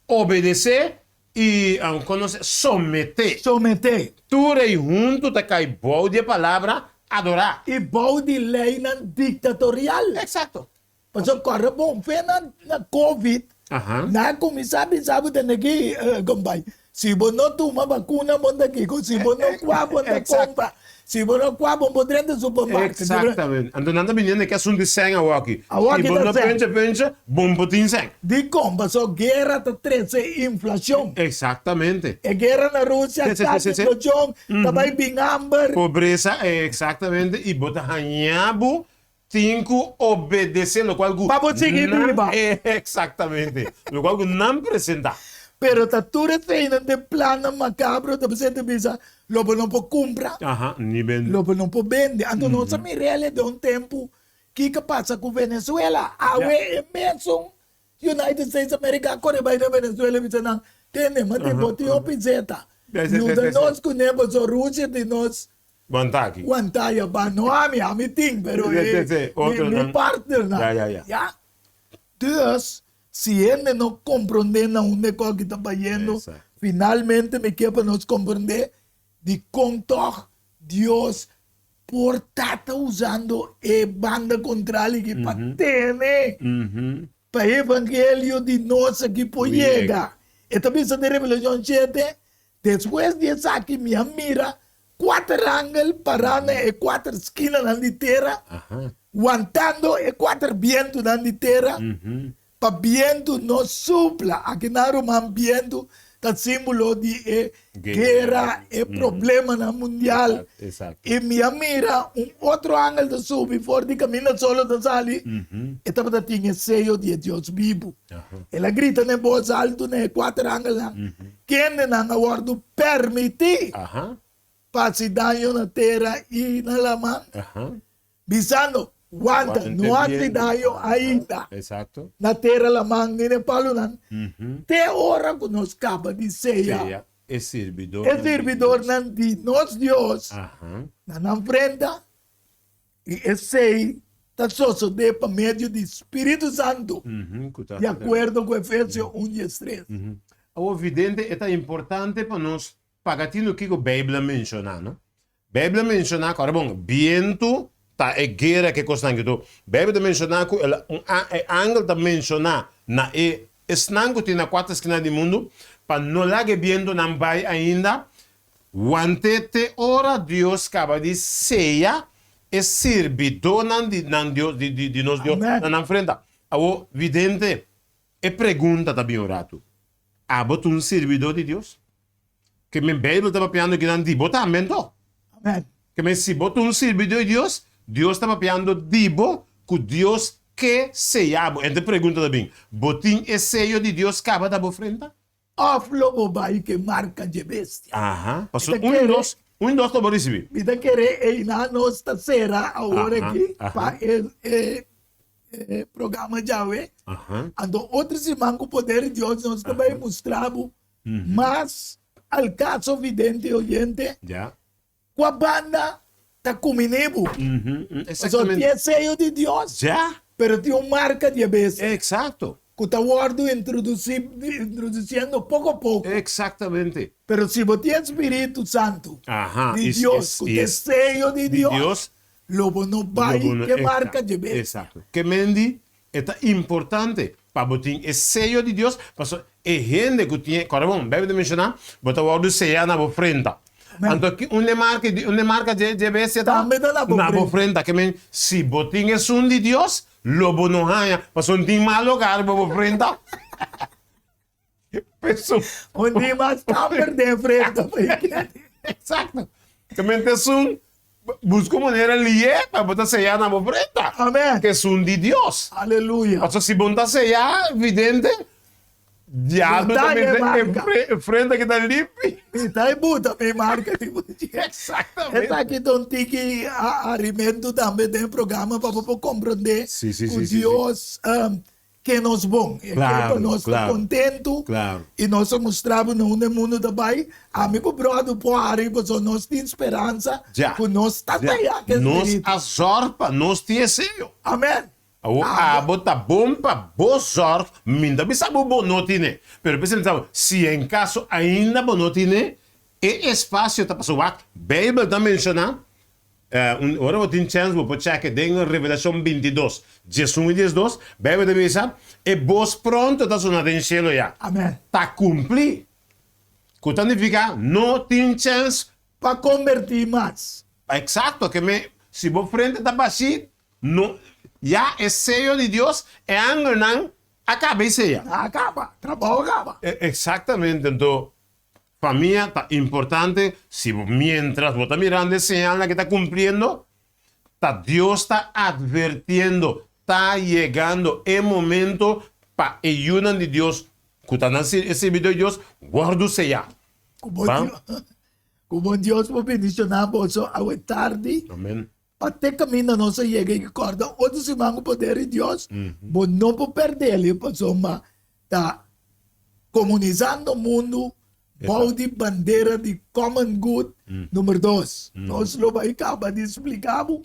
obedesé i konosé, someté. Someté. Tur ei huntu ta kai bou di e palabra adorá. I bou di leinan diktatorial. Eksakto. Pasobra kòrda bon, fe na na covid, nan a kuminsá bisa bo tende ki kompai, si bo no tuma bakuna bo ta kiko, si bo no kua bo ta kompra, si bo no kua bo por drenta supermarket. Exactamente. Anto nan ta biniendo ke asuntu di sèn awoki. Awoki Si bo ta no sèn. pencha pencha, bo no por tin sèn. Dikon? Pasobra guera ta trese inflashon. Exactamente. E guera na Rusia Sí, sí, ta sí, sí. inflashon, ta bai bin hamber. Pobresa, exactamente, i bo ta haña bo Tin ku obedesé lokual ku Pa bo sigui nan biba. Exactamente. Lokual ku nan presentá. Pero ta tur eseinan den plannan makabro ta presente bisa, lo bo no por kumpra. Aha, ni bende. Lo bo no por bende. Anto nos a mira el den un tempu kiko pasa ku Venezuela. Awe e mesun United States America a kore bai na Venezuela i bisa nan, Tende, mate bo tin hopi zeta. Yuda nos kuné pasobra Rusia tin nos Wantaki. Wantaya ba no ami, ami tin, pero e mi partnernan. Ya, ya, ya. Ya. Dus, si hende no komprondé na unda e kòki ta bayendo, finalmente mi ke pa nos komprondé dikon tòg Dios por ta ta usando e banda kontral aki pa tene pa e evangelio di nos aki por yega. E ta bisa den Revelashon shete, Despues di esaki mi a mira kuater angel pará na e kuater skinanan di tera, wantando e kuater bientunan di tera, pa bientu no supla. Aki nan ruman bientu ta símbolo di e guera, e problemanan mundial. I mi a mira un otro angel ta subi for di kaminda solo ta sali, e tabata tin e seyo di e Dios bibu. El a grita na e bos altu na e kuater angelnan, Kendenan a wòrdu pèrmití pa hasi daño na tera i na laman, bisando, Wanta, no hasi daño ainda na tera, laman ni na e palunan, te ora ku nos kaba di seya e sirbidornan di nos Dios na nan frenta. I esei ta sosodé pa medio di spiritu santu, di akuerdo ku Efesio un diestres. Awor, vidente, e ta importante pa nos paga tinu kiko Beibel a menshoná, no? Beibel a menshoná ku, ora bon, bientu ta e guera ku e kosnan aki tur. Beibel ta menshoná ku el un e angel ta menshoná na e esnan ku tin na kuater skina di mundu pa no laga e bientunan bai ainda, Wante te ora Dios kaba di seya e sirbidónan di nan Dios, di, di, di nos Dios, Amen. na nan frenta. Awor, vidente, e pregunta ta bin un ratu, Abo ta un sirbidó di Dios? Ke men Beibel ta papiando kinan di bo tambe anto. Amen. Ke men si bo ta un sirbidó di Dios, Dios ta papiando di bo ku Dios ke seya bo. Enta e pregunta ta bin, Bo tin e seyo di Dios kaba ta bo frenta? Òf lo bo bai ku e marka dje bestia. Aha, E pasobra ta un di kere nos. Un dos lo bo risibí. Mi ta kere einan nos ta sera awor aki pa e e programa djawe. Anto otro siman ku poder di Dios nos ta bai mustra bo mas al kaso vidente i oyente kua banda ta kuminí bo. Pasobra tin e seyo di Dios pero tin un marka di e bestia. Ku ta wòrdu introdusí introdusiendo poko poko. Exactamente. Pero si bo tin e Spiritu Santu di Dios, ku ta e seyo di Dios, lo bo no bai ku e marka dje bestia. Exacto. Ke men di e ta importante pa bo tin e seyo di Dios, pasobra e hende ku tin e, kòrda bon, Bijbel ta menshoná, bo ta wòrdu seyá na bo frenta. Anto ki un e marka di un e marka dje bestia ta? Tambe ta na bo frenta. Na bo frenta. Ke men si bo tin esun di Dios, Lo bo no haña, pasobra un tin mal hogar bo bo frenta. Peso. Un tin mas kamber den frenta pa e kende. Exacto. Kemente esun buska un manera lié pa bo ta seyá na bo frenta. Amen. Ke esun di Dios. Aleluya. Pasobra si bo no ta seyá, vidente, Diablo ta mete e frenta ki ta limpi. Mi ta e buta mi marca di Exactamente. Esaki ta un tiki harimentu tambe den e programa pa bo por comprende cu Dios ke nos bon. E ke pa nos ta contentu y nos a mustra bo na unda e mundo ta bay. Ami cu brother por hari pasobra nos tin speransa cu nos ta taya cu e spiritu. Nos a zorg pa nos tin e seyo. Amen. Awor abo ta bon pa bo zorg, mi no ta bisa bo bo no tine, pero p'esei mi ta bisa bo, si en caso ainda bo no tine, e espacio ta pasobra wak, Bijbel ta menciona, un ora bo tin chance bo por check den Revelacion 22, 11 y 12, Bijbel ta bisa, e bos pronto ta sona den cielo ya, Amen. ta cumpli, cu ta nifica no tin chance Pa conberti mas. Exacto, ke me, si bo frente ta bashi, No, ya e seyo di Dios, e angelnan a kaba e seya. A kaba, trabou a kaba. Exactamente, anto famia ta importante, si bo mientras bo ta mirando e señalnan ke ta cumpliendo, ta Dios ta advertiendo, ta yegando e momento pa e yunan di Dios ku ta nan e sirbidor di Dios wordu seya. Ku bon Ku bon Dios por bendiciona boso awe tardi. Amen. Pa te kaminda nos a yega i kòrda otro siman ku poder di Dios, bo no por pèrdè el pasobra ta komunisando mundu bou di bandera di common good number dos. Nos lo bai kaba di splika bo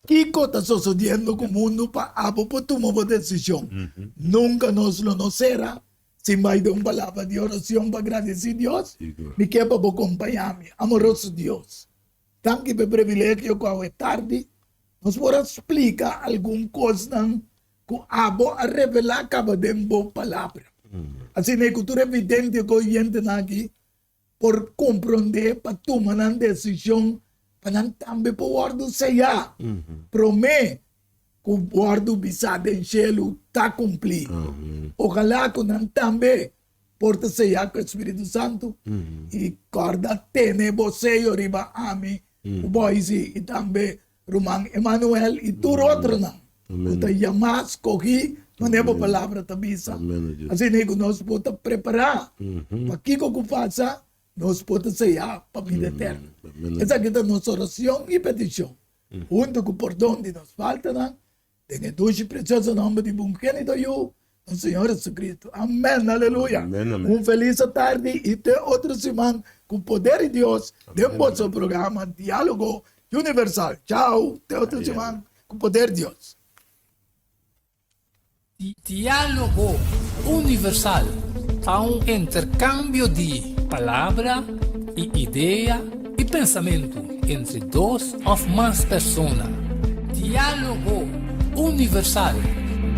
kiko ta sosodiendo ku mundu pa abo por tuma bo desishon. Nunka nos lo no sera sin bai den un palabra di orashon pa gradisí Dios. Mi ke pa bo kompañá mi, amoroso Dios. Danki pa e privilegio ku awe tardi nos por a splika algun kosnan ku abo a revelá kaba den bo Palabra. Asina ku tur e vidente ku oyentenan aki por komprondé pa tuma nan desishon pa nan tambe por wòrdu seyá promé ku wòrdu bisá den shelu ta kumplí. Ojalá ku nan tambe Por ta seyá ku e Spiritu Santu i kòrda tene bo seyo riba ami ku Boise i tambe ruman Emanuel i tur otronan ku ta yamá, skohí, manera bo palabra ta bisa. Asina ku nos por ta prepará pa kiko ku pasa, nos por ta seyá pa bida eterno. Esaki ta nos orashon i petishon, huntu ku pordon di nos faltanan Den e dushi precioso nomber di bo ungenito Yu, nos Señor Jesucristo. Amen, aleluya. Amen, amen. Un feliz tardi y te otro siman cu poder di Dios den boso programa Dialogo Universal. Chao, te otro Amen. siman cu poder di Dios. Dialogo Universal ta un intercambio di palabra y idea y pensamento entre dos of mas persona. Dialogo Universal,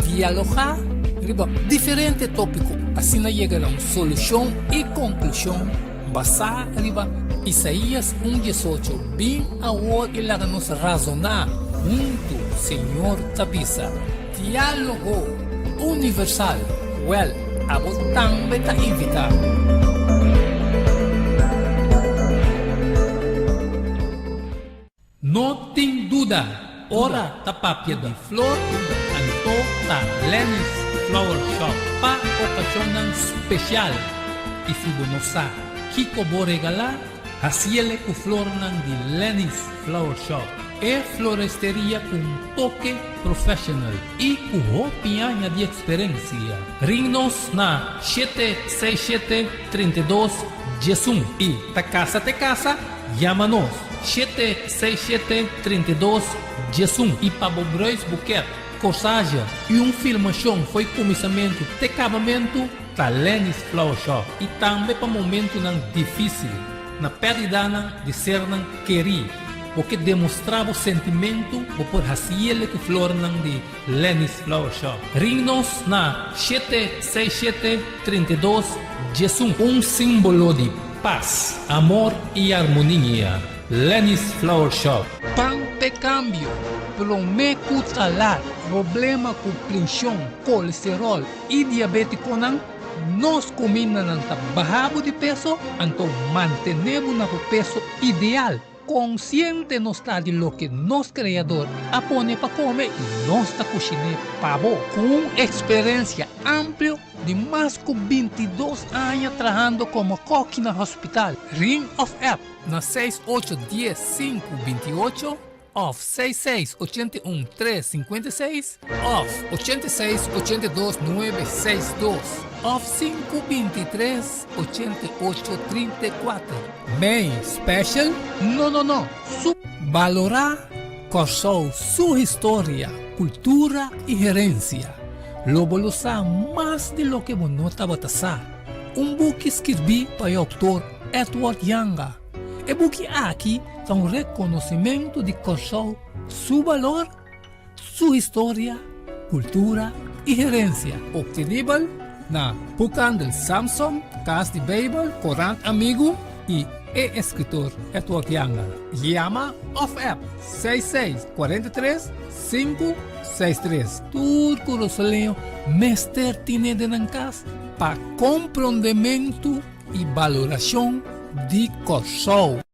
dialoga riba diferente topico asina yega na un solucion y conclusion basá riba Isaías un diesocho, Bin awor y laga nos razoná hunto, Señor ta bisa. Diálogo Universal, Wèl, abo tambe ta invitá. No tin duda, ora ta papia di flor, anto ta Lenny's Flower Shop pa okashonnan spesial. I si bo no sa kiko bo regalá? Hasiele ku flornan di Lenny's Flower Shop, e floresteria ku un toke professional i ku hopi aña di eksperensia. Ring nos na 767 32 11 i ta kasa te kasa, yama nos 767 32 11 i pa bo bruidsboeket, corsage i un filmashon fo'i kuminsamentu te kabamentu ta Lenny's Flower Shop i tambe pa momentunan difísil na pèrdidanan di sernan kerí. Bo ke demostrá bo sentimentu, bo por hasiele ku flornan di Lenny's Flower Shop. Ring nos na 767 32 11. Un símbolo di pas, amor i armonia. Lenny's Flower Shop. Pan p'e kambio, promé ku ta lat. Problema ku prenshon, kolesteròl i diabétikonan, nos kumindanan ta baha bo di peso, anto mantené bo na bo peso ideal. Konsiente nos ta di loke nos Kreador a pone pa kome i nos ta kushiné pa bo. Ku un eksperensia amplio di mas ku 22 aña trahando komo kòki na hospital, ring òf app na seis ocho dies sinku binti ocho òf seis seis 81 3 56 òf 86 82 9 6 2 òf 5 23 88 34. May special? No, no, no. Su balorá Kòrsou su historia, kultura i herensia. Lo bo lo sa mas di loke bo no tabata sa. Un buki skirbí pa e outor Edward Janga. E buki aki ta un rekonosimentu di Kòrsou su balor, su historia, kultura i herensia. Optenibel na Boekhandel Samson, Kas di Beibel, Korant Amigu i e eskritor Edward Janga. Yama òf app 66 43 563. Tur kurasoleño mester tine den nan kas pa komprondementu i balorashon di Kòrsou.